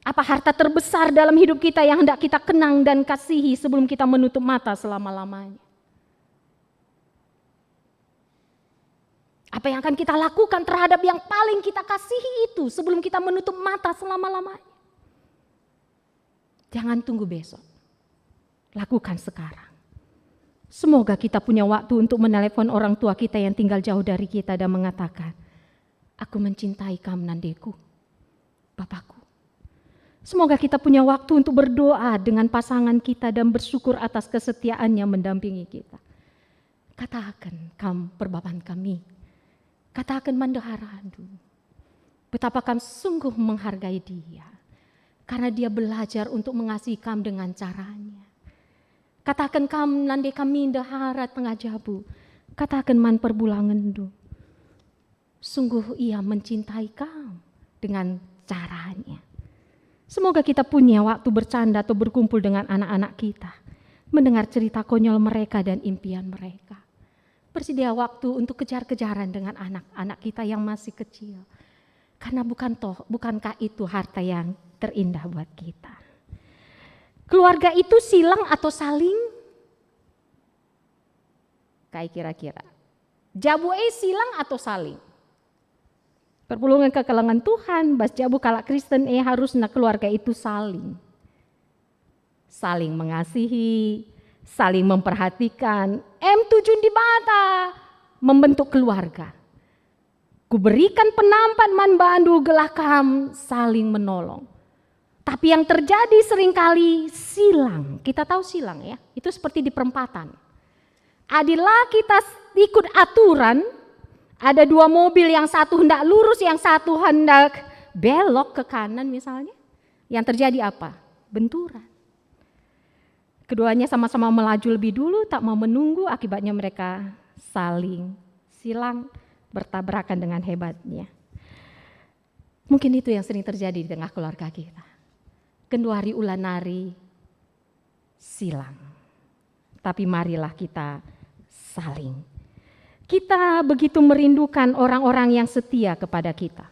Apa harta terbesar dalam hidup kita yang hendak kita kenang dan kasihi sebelum kita menutup mata selama-lamanya? Apa yang akan kita lakukan terhadap yang paling kita kasihi itu sebelum kita menutup mata selama-lamanya? Jangan tunggu besok. Lakukan sekarang. Semoga kita punya waktu untuk menelepon orang tua kita yang tinggal jauh dari kita dan mengatakan, "Aku mencintai kam, nandeku, bapakku." Semoga kita punya waktu untuk berdoa dengan pasangan kita dan bersyukur atas kesetiaannya mendampingi kita. Kataken kam perbaban kami. Kataken man ndeharandu. Betapa kam sungguh menghargai dia. Karena dia belajar untuk mengasihi kam dengan caranya. Kataken kam nande kami ndehara tengah jabu. Kataken man perbulangenndu. Sungguh ia mencintai kam dengan caranya. Semoga kita punya waktu bercanda atau berkumpul dengan anak-anak kita, mendengar cerita konyol mereka dan impian mereka. Bersedia waktu untuk kejar-kejaran dengan anak-anak kita yang masih kecil. Karena bukan toh, bukankah itu harta yang terindah buat kita? Keluarga itu silang atau saling? Kai kira-kira? Jabu e silang atau saling? Perpulungen kekelengen Tuhan, bas jabu kalak Kristen e harusna keluarga itu saling. Saling mengasihi, saling memperhatikan, em tujun Dibata membentuk keluarga. Kuberikan penampat man bandu gelah kam saling menolong. Tapi yang terjadi seringkali silang. Kita tahu silang ya, itu seperti di perempatan. Adi la kita ikut aturan, ada dua mobil, yang satu hendak lurus, yang satu hendak belok ke kanan misalnya. Yang terjadi apa? Benturan. Keduanya sama-sama melaju lebih dulu, tak mau menunggu, akibatnya mereka saling silang, bertabrakan dengan hebatnya. Mungkin itu yang sering terjadi di tengah keluarga kita. Genduari ula nari silang. Tapi marilah kita saling. Kita begitu merindukan orang-orang yang setia kepada kita.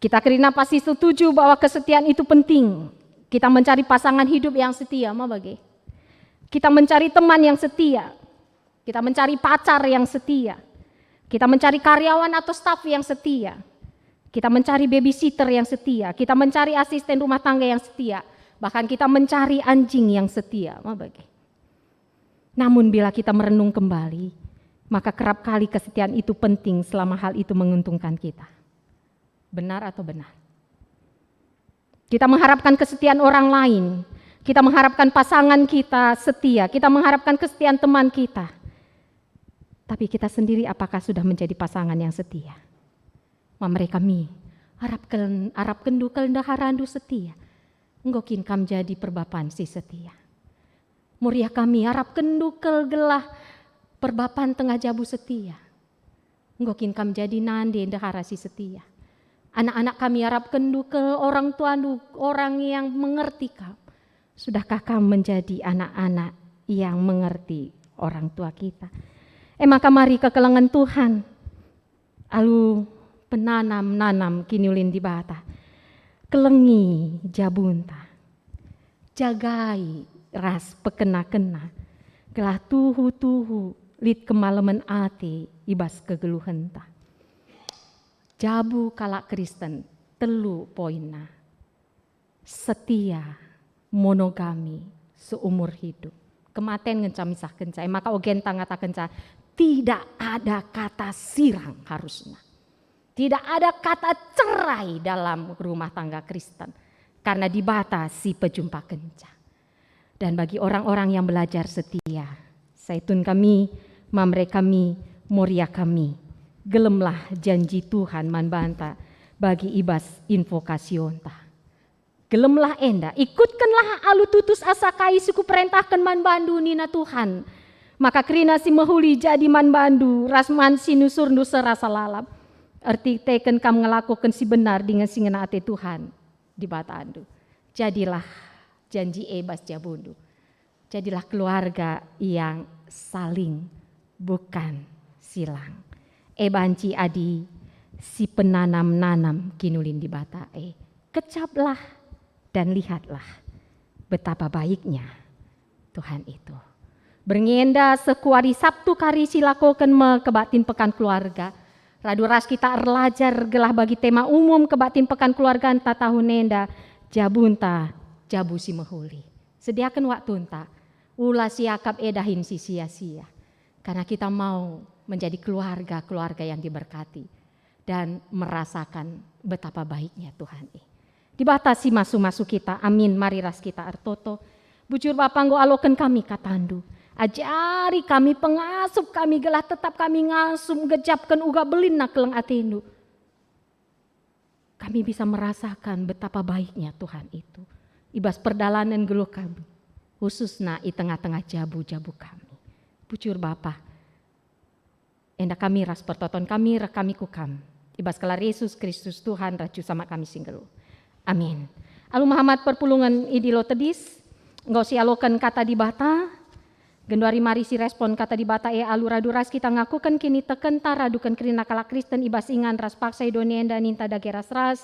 Kita kerina pasti setuju bahwa kesetiaan itu penting. Kita mencari pasangan hidup yang setia, ma bage. Kita mencari teman yang setia. Kita mencari pacar yang setia. Kita mencari karyawan atau staf yang setia. Kita mencari babysitter yang setia, kita mencari asisten rumah tangga yang setia, bahkan kita mencari anjing yang setia. Ma bage. Namun bila kita merenung kembali, maka kerap kali kesetiaan itu penting selama hal itu menguntungkan kita. Benar atau benar? Kita mengharapkan kesetiaan orang lain, kita mengharapkan pasangan kita setia, kita mengharapkan kesetiaan teman kita. Tapi kita sendiri apakah sudah menjadi pasangan yang setia? Ma mere kami, arapken-, arapkenndu kal ndeharandu setia. Enggo kin kam jadi perbapan si setia? Moriah kami, arapkenndu kal gelah perbapan tengah jabu setia. Enggo kin kam jadi nande ndehara si setia? Anak-anak kami, arapkenndu kal orang tuandu, orang yang mengerti kam. Sudahkah kam menjadi anak-anak yang mengerti orang tua kita? E maka mari kekelengen Tuhan, alu penanam-nanam kiniulin Dibata. Kelengi jabunta. Jagai ras pekena-kena, gelah tuhu-tuhu lit kemalemen ate i bas kegeluhenta. Jabu kalak Kristen, telu poinna. Setia, monogami, seumur hidup. Kematen ngenca misahkenca, e maka ogenta ngatakenca, tidak ada kata sirang harusna. Tidak ada kata cerai dalam rumah tangga Kristen, karena Dibata si pejumpakenca. Dan bagi orang-orang yang belajar setia, saitun kami, mamre kami, moria kami, gelemlah janji Tuhan man banta bagi i bas invokasionta. Gelemlah enda, ikutkenlah alu tutus asa kai si kuperentahken man bandu, nina Tuhan. Maka kerina si mehuli jadi man bandu, ras man si nusurndu serasa lalap. Erkiteken kam ngelakoken si benar dingen si ngena ate Tuhan, Dibatandu. Jadilah janji e bas jabundu. Jadilah keluarga yang saling, bukan silang. E banci adi si penanam-nanam kinulin Dibata e. Kecaplah dan lihatlah betapa baiknya Tuhan itu. Berngi enda seh ku wari Sabtu kari si lakoken me kebaktin Pekan Keluarga. Radu ras kita erlajar gelah bagi tema umum kebaktin Pekan Keluarganta tahun enda, jabunta, jabu si mehuli. Sediaken waktunta, ula siakap e dahin si sia-sia. Karena kita mau menjadi keluarga-keluarga yang diberkati dan merasakan betapa baiknya Tuhan e. Dibata si masu-masu kita, amin, mari ras kita ertoto. Bujur Bapa, enggo aloken kami katandu. Ajari kami, pengasup kami, gelah tetap kami ngasup, ngejapken uga belinna keleng atendu. Kami bisa merasakan betapa baiknya Tuhan itu. I bas perdalanen geluh kami, khususna i tengah-tengah jabu-jabu kami. Bujur Bapa, enda kami ras pertoton kami reh kami ku Kam. I bas gelar Yesus Kristus Tuhan ras Juru Selamat kami si nggeluh. Amin. Alu mehamat perpulungen idilo tedis, enggo sialoken Kata Dibata, genduari mari si respon Kata Dibata e alu radu ras kita ngakuken kinitekenta raduken kerina kalak Kristen i bas ingan ras paksa i doni enda ninta dage ras-ras.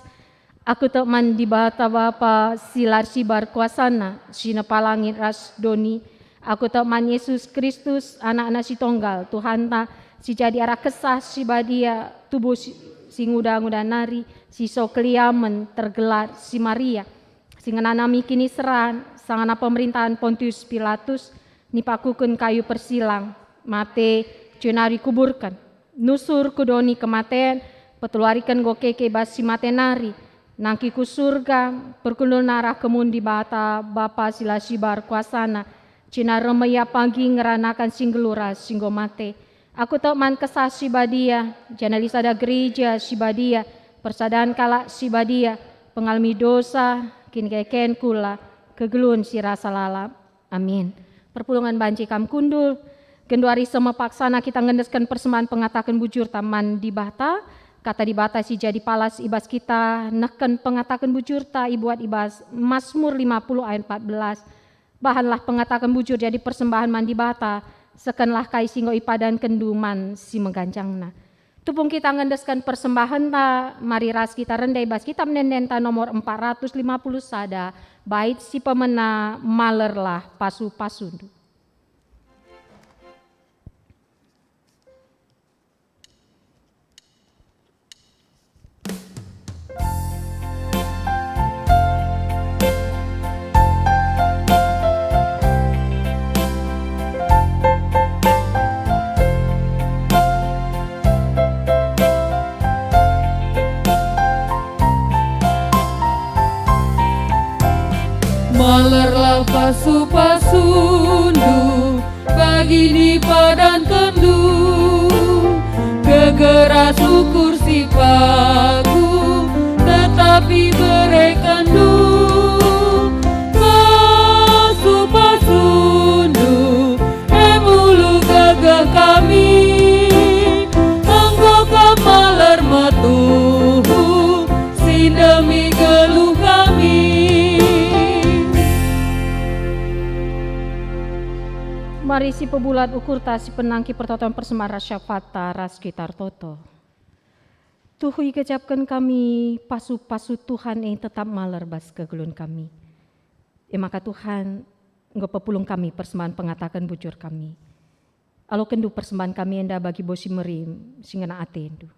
Aku tek man Dibata Bapa si la ersibar kuasana, si nepa langit ras doni. Aku tek man Yesus Kristus, AnakNa si Tonggal, Tuhanta, si jadi arah Kesah Si Badia, tubuh si, si nguda-nguda nari, si so keliamen, tergelar si Maria, si ngenanami kiniseran, sangana pemerintahan Pontius Pilatus, nipakuken kayu persilang, mate, jenari kuburken. Nusur ku doni kematen, peteluariken enggo keke bas si mate nari, nangkih ku Surga, perkundulna arah kemun Dibata, Bapa si la sibar kuasana, jenari reh me ia pagi ngeranaken si nggeluh ras si enggo mate. Aku tek man Kesah Si Badia, janah lit sada gereja si badia, persadan kalak si badia, pengalemi dosa, kinikeken kula, kegeluhen si rasa lalap. Amin. Perpulungen banci kam kundul. Genduari seh me paksana kita ngendesken persembahen pengataken bujurta man Dibata. Kata Dibata si jadi palas i bas kita nehken pengataken bujurta ibuat i bas Masmur lima puluh ayat empat belas. Bahanlah pengataken bujur jadi persembahen man Dibata, sekenlah kai si enggo ipadankenndu man si meganjangna. Tupung kita ngendesken persembahenta, mari ras kita rende i bas Kitab Ende-endenta nomor empat ratus lima puluh sada, bait si pemena Malerlah Pasu-pasundu. Malerlah pasu-pasundu, bagini padankenndu, gegera syukur si pagu, tetapi berekenndu pasu-pasundu, e mulu gegeh kami, enggo kam maler metuhu, si ndemi geluh kami. Mari sipebulat ukurta, sipenangki pertoton persembahen ras syafatta ras kita ertoto. Tuhu igejapken kami pasu-pasu Tuhan e tetap maler bas kegeluhen kami. E maka Tuhan, enggo pepulung kami persembahen pengataken bujur kami. Alokenndu persembahen kami enda bagi bas si merim, si ngena atendu.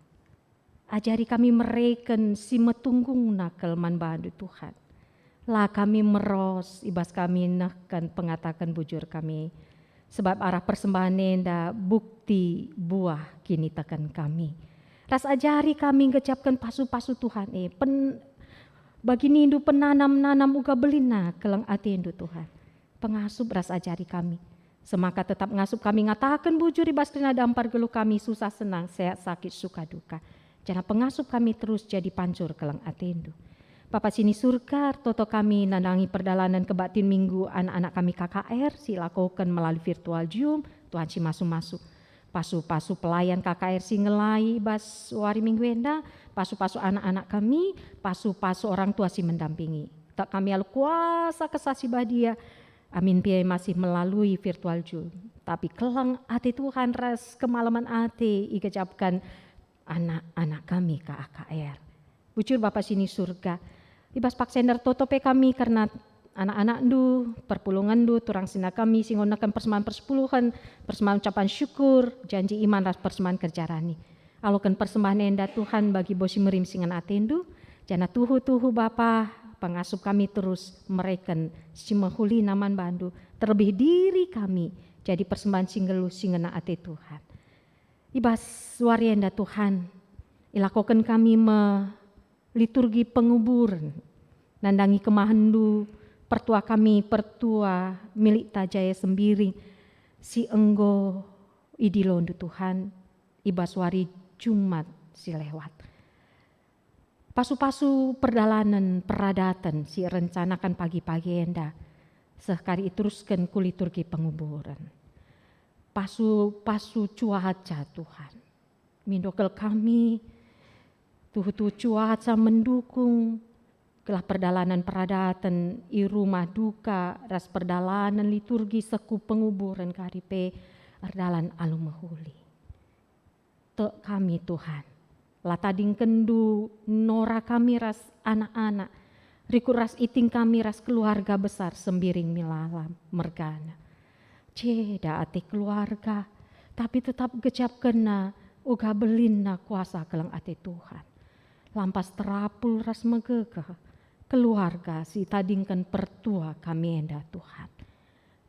Ajari kami mereken si metunggungna kal man bandu, Tuhan. La kami meros i bas kami nehken pengataken bujur kami, sebab arah persembahen enda bukti buah kiniteken kami. Ras ajari kami ngejapken pasu-pasu Tuhan e, pen-, baginindu penanam-nanam uga belinna keleng atendu, Tuhan. Pengasup ras ajari kami. Semaka tetap ngasup kami ngataken bujur i bas kerina dampar geluh kami, susah senang, sehat sakit, suka duka. Janah pengasup kami terus jadi pancur keleng atendu. Bapa si ni Surga, ertoto kami nandangi perdalanen kebaktin minggu anak-anak kami K K R si ilakoken melalui virtual Zoom, Tuhan si masu-masu. Pasu-pasu pelayan K K R si ngelai bas wari minggu enda, pasu-pasu anak-anak kami, pasu-pasu orang tua si mendampingi. Tek kami alu kuasa Kesah Si Badia, amin pe masih melalui virtual Zoom. Tapi keleng ate Tuhan ras kemalemen ate igejapken anak-anak kami K K R. Bujur Bapa si ni Surga, i bas paksa enda ertoto pe kami kerna anak-anakndu, perpulungenndu, turang senina kami si enggo nehken persembahen persepuluhen, persembahen ucapan syukur, janji iman ras persembahen kerja rani. Aloken persembahen enda Tuhan bagi bas si merim si ngena atendu, janah tuhu-tuhu Bapa, pengasup kami terus mereken si mehulina man bandu, terlebih diri kami jadi persembahen si nggeluh si ngena ate Tuhan. I bas wari enda Tuhan, ilakoken kami me liturgi penguburen, nandangi kemahenNdu, pertua kami, pertua milikta Jaya Sembiring, si enggo idiloNdu Tuhan, i bas wari Jumat si lewat. Pasu-pasu perdalanen peradaten si irencanaken pagi-pagi enda, seh kari iterusken ku liturgi penguburen. Pasu-pasu cuaca, Tuhan. Mindo kal kami, tuhu-tuhu cuaca mendukung, gelah perdalanen peradaten i rumah duka ras perdalanen liturgi seh ku penguburen kari pe erdalan alu mehuli. Tek kami, Tuhan, la tadingkenNdu nora kami ras anak-anak, rikut ras iting kami ras keluarga besar Sembiring Milala mergana. Ceda ate keluarga, tapi tetap gejapkenna uga belinna kuasa keleng ate Tuhan. Lampas terapul ras megegeh keluarga si itadingken pertua kami enda, Tuhan.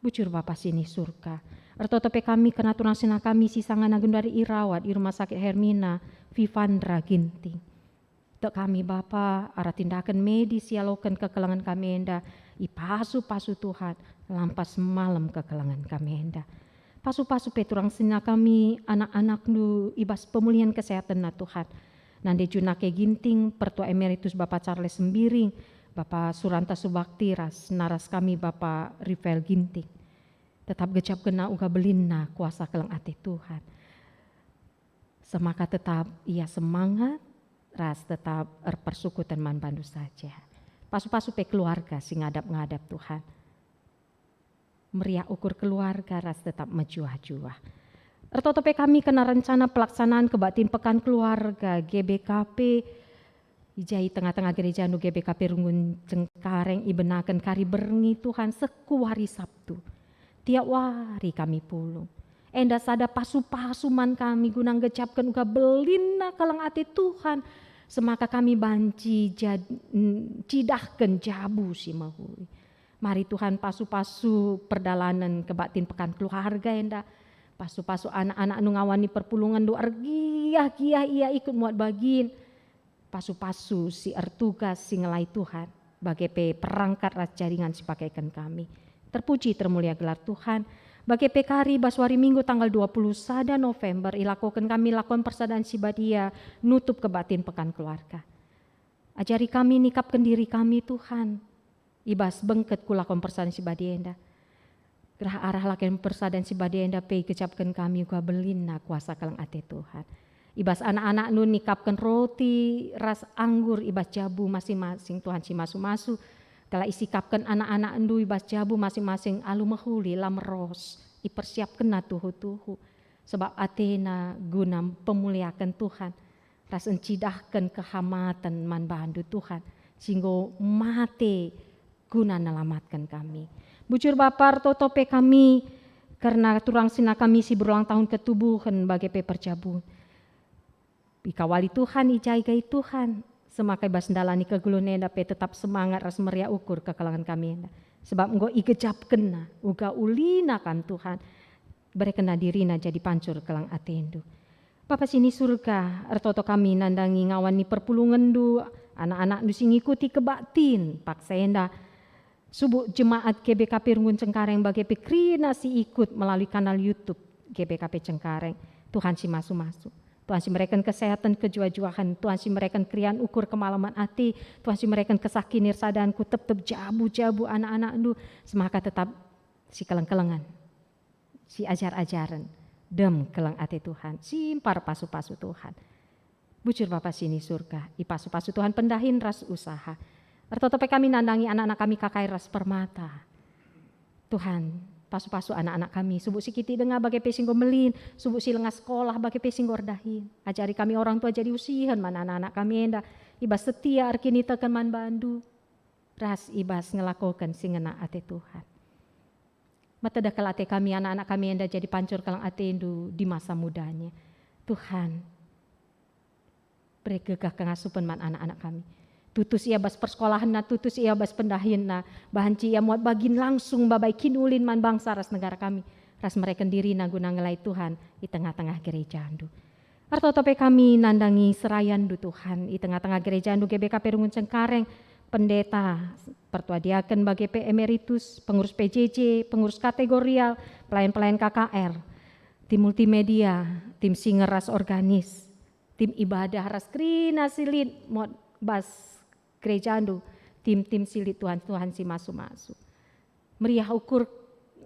Bujur Bapa si ni Surga, ertoto pe kami kerna turang senina kami si sangana genduari irawat i Rumah Sakit Hermina, Vivandra Ginting. Tek kami Bapa, arah tindaken medis ialoken kekelengen kami enda, ipasu-pasu Tuhan, lampas malem kekelengen kami enda. Pasu-pasu pe turang senina kami, anak-anakNdu i bas pemulihen kesehatenna Tuhan. Nande Junake Ginting, Pertua Emeritus Bapa Charles Sembiring, Bapa Suranta Subakti ras naras kami Bapa Rifael Ginting. Tetap gejapkenna uga belinna kuasa keleng ate Tuhan. Semaka tetap ia semangat, ras tetap erpersekutuan man bandu saja. Pasu-pasu pe keluarga si ngadap-ngadap Tuhan. Meriah ukur keluarga ras tetap mejuah-juah. Ertoto pe kami kerna rencana pelaksanaan kebaktin Pekan Keluarga G B K P, i ja i tengah-tengah gerejandu G B K P Runggun Cengkareng ibenaken kari berngi Tuhan seh ku wari Sabtu. Tiap wari kami pulung. Enda sada pasu-pasu man kami guna ngejapken uga belinna keleng ate Tuhan, semaka kami banci jad-, n-, cidahken jabu si mehuli. Mari Tuhan pasu-pasu perdalanen kebaktin Pekan Keluarga enda, pasu-pasu anak-anakNdu ngawani perpulungenndu, ergiah-giah ia ikut muat bagin, pasu-pasu si ertugas si ngelai Tuhan. bage pe perangkat ras jaringan si pakeken kami. Terpuji termulia gelar Tuhan. Bage pe kari bas wari Minggu tanggal dua puluh sada November ilakoken kami lakon persadan si badia nutup kebaktin Pekan Keluarga. Ajari kami nikapken diri kami, Tuhan, i bas bengket ku lakon persadan si badia enda. Gelah arah lakon persadan si badia enda pe igejapken kami uga belinna kuasa keleng ate Tuhan. I bas anak-anakNdu nikapken roti ras anggur i bas jabu masing-masing, Tuhan si masu-masu. Gelah isikapken anak-anakNdu i bas jabu masing-masing alu mehuli lam ros, ipersiapkenna tuhu-tuhu. Sebab atena guna pemuliaken Tuhan, ras encidahken kehamaten man bandu Tuhan, si enggo mate guna nelamatken kami. Bujur Bapa, ertoto pe kami kerna turang sina kami si berulang tahun ketubuhen bage pe perjabun. Ikawali Tuhan, ijagai Tuhan, semaka i bas ndalani kegeluhen enda pe tetap semangat ras meriah ukur kekelengen kami enda. Sebab enggo igejapkenna uga ulina Kam Tuhan, berekenna dirina jadi pancur keleng atendu. Bapa si ni Surga, ertoto kami nandangi ngawan ni perpulungenndu, anak-anakndu si ngikuti kebaktin paksa enda, subuk jemaat G B K P Runggun Cengkareng bage pe kerina si ikut melalui kanal YouTube G B K P Cengkareng. Tuhan si masu-masu. Tuhan si mereken kesehatan kejuah-juahen, Tuhan si mereken keriahen ukur kemalemen ati, Tuhan si mereken kesah kinirsadan ku tep-tep jabu-jabu anak-anakndu, semaka tetap si keleng-kelengen, si ajar-ajaren, dem keleng ate Tuhan, simpar pasu-pasu Tuhan. Bujur Bapa si ni Surga, ipasu-pasu Tuhan pendahin ras usaha. Ertoto pe kami nandangi anak-anak kami Kakai ras Permata. Tuhan, pasu-pasu anak-anak kami, subuk si kitik denga bage pe si enggo melin, subuk si langa sekolah bage pe si enggo erdahin. Ajari kami orang tua jadi usihen man anak-anak kami enda, i bas setia erkiniteken man bandu, ras i bas ngelakoken si ngena ate Tuhan. Metedeh kal ate kami, anak-anak kami enda jadi pancur keleng atendu di masa mudanya. Tuhan, bere gegah kengasupen man anak-anak kami. Tutus ia bas persekolahenna, tutus ia bas pendahinna, banci ia muat bagin langsung babai kinulin man bangsa ras negara kami, ras mereken dirina guna ngelai Tuhan i tengah-tengah gerejandu. Ertoto pe kami nandangi serayandu Tuhan i tengah-tengah gerejandu G B K P Runggun Cengkareng, pendeta, pertua diaken bage pe emeritus, pengurus P J J, pengurus kategorial, pelayan-pelayan K K R, tim multimedia, tim singer ras organis, tim ibadah ras kerina si lit muat bas gerejandu, tim-tim si lit Tuhan, Tuhan si masu-masu. Meriah ukur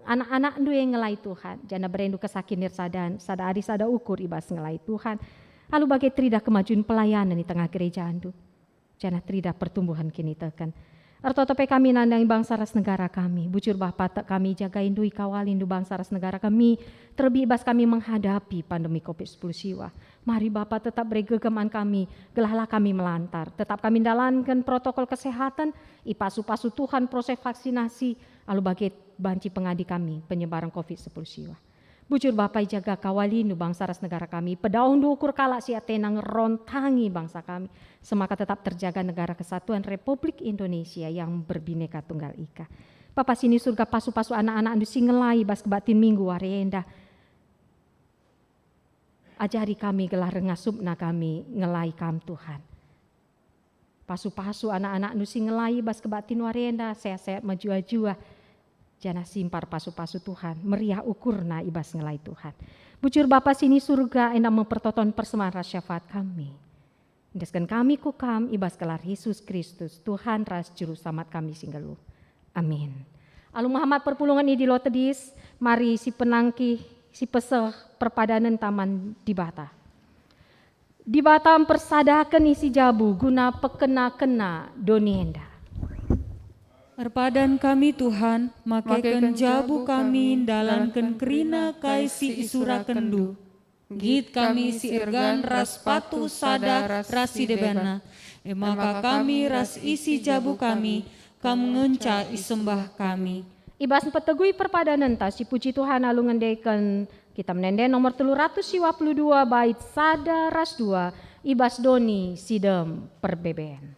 anak-anakndu e ngelai Tuhan, janah berendu kesah kinirsadan, sada ari sada ukur i bas ngelai Tuhan, alu bage teridah kemajuan pelayanan i tengah gerejandu, janah teridah pertumbuhan kiniteken. Ertoto pe kami nandangi bangsa ras negara kami. Bujur Bapa, tek kami jagaindu, ikawalindu bangsa ras negara kami, terlebih i bas kami menghadapi pandemi covid sepuluh siwah. Mari Bapa tetap bere gegeh man kami, gelah la kami melantar. Tetap kami ndalanken protokol kesehatan, ipasu-pasu Tuhan proses vaksinasi, alu bage banci pengadi kami penyebaran covid sepuluh siwah. Bujur Bapa, ijaga kawalindu bangsa ras negara kami, pedauhndu ukur kalak si atena ngerontangi bangsa kami, semaka tetap terjaga negara kesatuan Republik Indonesia yang berbineka tunggal ika. Bapa si ni Surga, pasu-pasu anak-anakndu si ngelai bas kebaktin Minggu wari enda. Ajari kami gelah rengasupna kami ngelai Kam, Tuhan. Pasu-pasu anak-anakndu si ngelai bas kebaktin wari enda, sehat-sehat mejuah-juah, janah simpar pasu-pasu Tuhan, meriah ukurna i bas ngelai Tuhan. Bujur Bapa si ni Surga, enda me pertoton persembahen ras syafaat kami. Endesken kami ku Kam i bas gelar Yesus Kristus, Tuhan ras Juru Selamat kami si nggeluh. Amin. Alu mehamat perpulungen i Dilo Tedis, mari sipenangkih, sipeseh perpadanenta man Dibata. Dibata mpersadaken isi jabu guna pekena-kena doni enda. Erpadan kami, Tuhan, makeken jabu kami ndalanken kerina kai si isurakenNdu. Nggit kami si ergan ras patuh sada ras si debana, e maka kami ras isi jabu kami, Kam ngenca isembah kami. I bas mpetegui perpadanenta si puji Tuhan alu ngendeken Kitab Ende-enden nomor telu ratus siwa puluh dua bait sada ras dua, i bas doni si dem perbeben.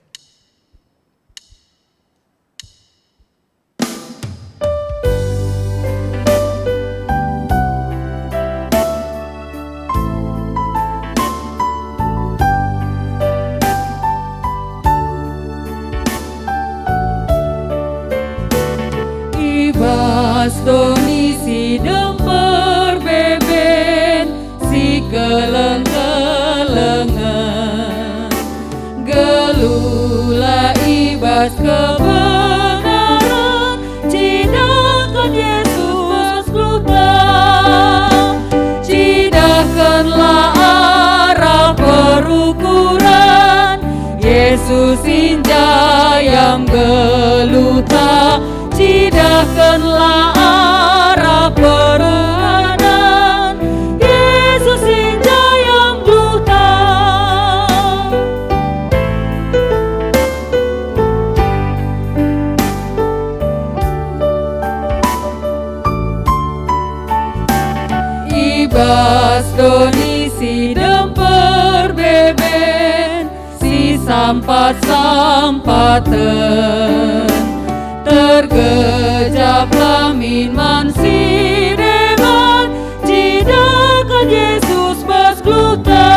doni si dem perbeben, si keleng-kelengen. Geluhlah i bas kebenaran, cidahken Yesus geluhta. Cidahkenlah arah perukuren, Yesus injai am geluhta. Cidahkenlah arah perbahanen, Yesus injai am geluhta. I bas doni si dem perbeben, si sampat-sampaten. Tergejaplah min man si deban, cidahken Yesus bas geluhta.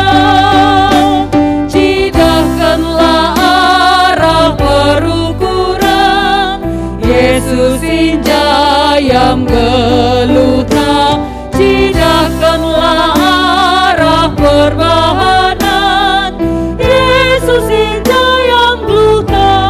Cidahkenlah arah perukuren, Yesus injai am geluhta. Cidahkenlah arah perbahanen, Yesus injai am geluhta.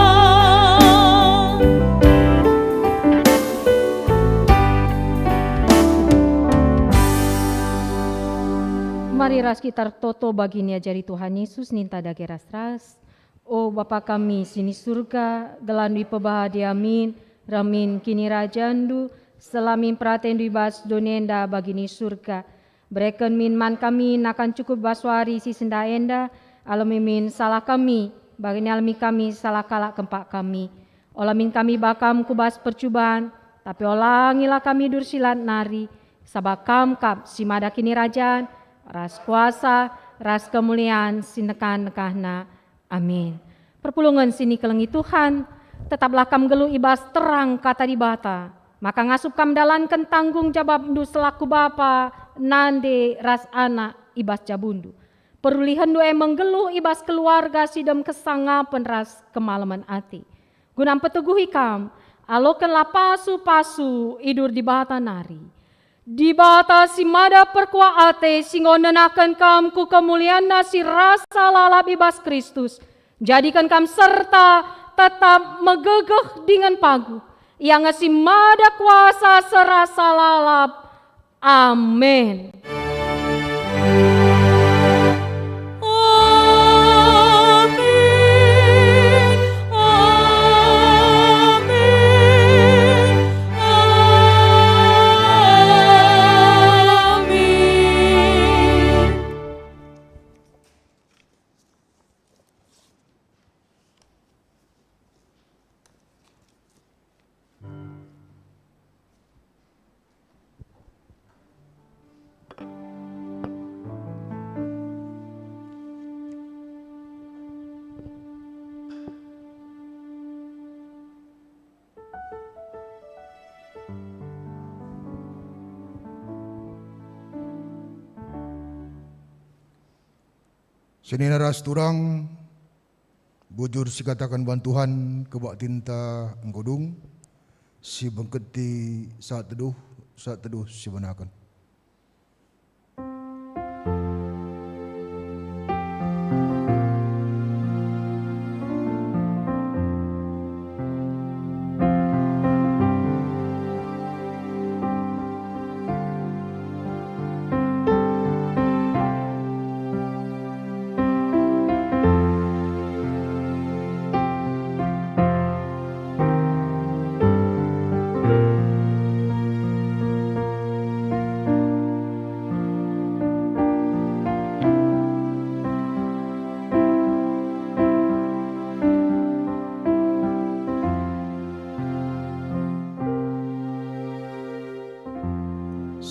Mari ras kita ertoto bagi niajari Tuhan Yesus ninta dage ras-ras. O Bapa kami si ni Surga, gelarNdu ipebadia min, reh min kinirajanNdu, seh min peratenNdu i bas doni enda bagi ni Surga. Bereken min man kami nakan cukup bas wari si sendah enda, alemi min salah kami, bagi ni alemi kami salah kalak kempak kami. Ola min kami ibahan Kam ku bas percuban, tapi olangilah kami dursilat nari, sabap Kam kap si mada kinirajan, ras kuasa, ras kemulian si nekah-nekahna. Amin. Perpulungen si nikelengi Tuhan, tetaplah kam nggeluh i bas terang Kata Dibata, maka ngasup kam ndalanken tanggung jawabndu selaku bapa, nande, ras anak i bas jabundu. Perulihenndu e me nggeluh i bas keluarga si dem kesangapen ras kemalemen ate. Guna mpeteguhi kam, alokenlah pasu-pasu i dur Dibata nari. Dibata si mada perkuah ate si enggo nenaken kam ku kemulianNa si rasa lalap i bas Kristus, njadiken kam serta tetap megegeh dingen paguh. Ia nge si mada kuasa serasa lalap. Amin. Amin, amin, amin. Senina ras turang, bujur sikataken ban Tuhan, kebaktinta enggo dung, si bengketi saat teduh, saat teduh sibenaken.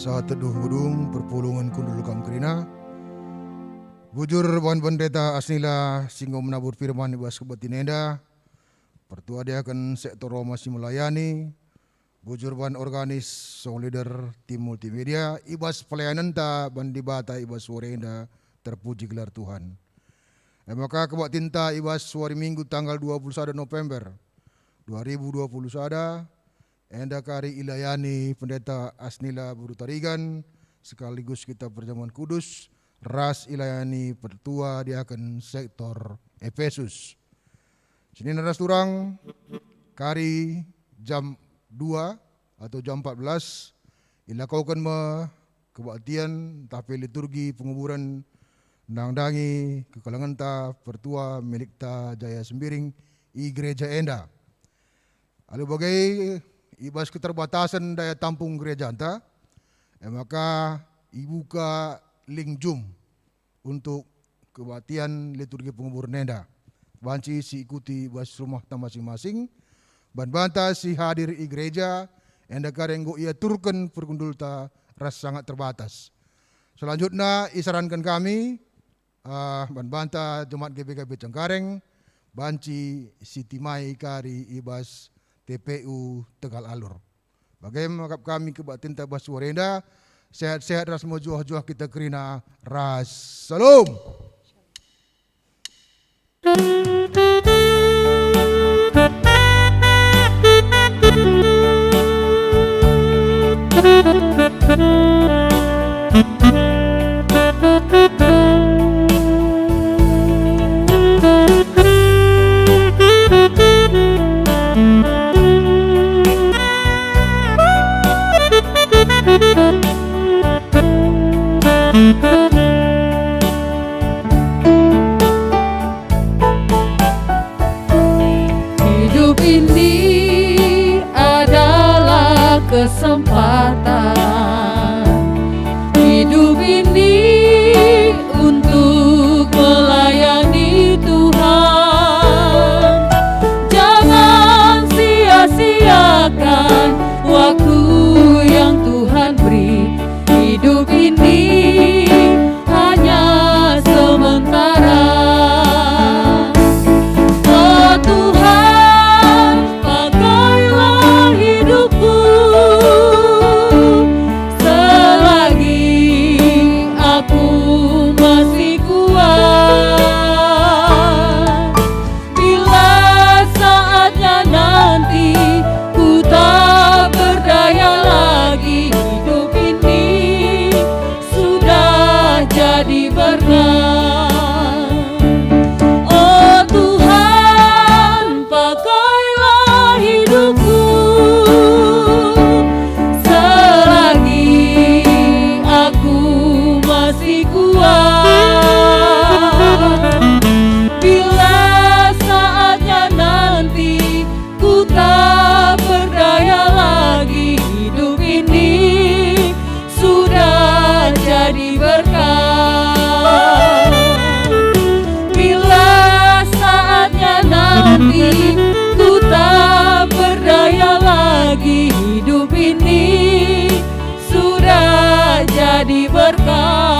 Saat teduh enggo dung, perpulungen kundul kam kerina. Bujur ban pendeta Asnila si enggo menabur firman i bas kebaktin enda, pertua diaken sektor Roma si melayani, bujur ban organis, song leader, tim multimedia, i bas pelayanenta ban Dibata i bas wari enda, terpuji gelar Tuhan. E maka kebaktinta i bas wari Minggu tanggal dua puluh sada November dua ribu dua puluh sada, enda kari ilayani Pendeta Asnila Beru Tarigan, sekaligus kita perjamuan kudus, ras ilayani pertua diaken sektor Epesus. Senina ras turang, kari jam dua atau jam empat belas, ilakoken me kebaktian ntah pe liturgi penguburen nandangi kekelengenta pertua milikta Jaya Sembiring i gereja enda. Alu bage i bas keterbatasen daya tampung gerejanta, e maka ibuka link Zoom untuk kebaktian liturgi penguburen enda. Banci siikuti bas rumahta masing-masing, ban banta si hadir i gereja, enda kari enggo iaturken pergundulta ras sangat terbatas. Selanjutna, isaranken kami, ah, ban banta jemaat G B K P Cengkareng, banci sitimai kari i bas T P U Tegal Alur. Bage me akap kami kebaktianta bas wari enda, sehat-sehat ras mejuah-juah kita kerina ras Salom. Hidup ini adalah kesempatan. Hidup ini untuk melayani Tuhan. Jangan sia-siakan waktu yang Tuhan beri. Hidup ini hanya sementara. Oh Tuhan, pakailah hidupku selagi aku masih kuat. Bila saatnya nanti ku tak berdaya lagi, hidup ini sudah jadi berkat. Oh Tuhan, pakailah hidupku selagi aku masih kuat. Bila saatnya nanti ku tak berdaya lagi, hidup ini sudah jadi berkat. Bila saatnya nanti ku tak berdaya lagi, hidup ini sudah jadi berkat.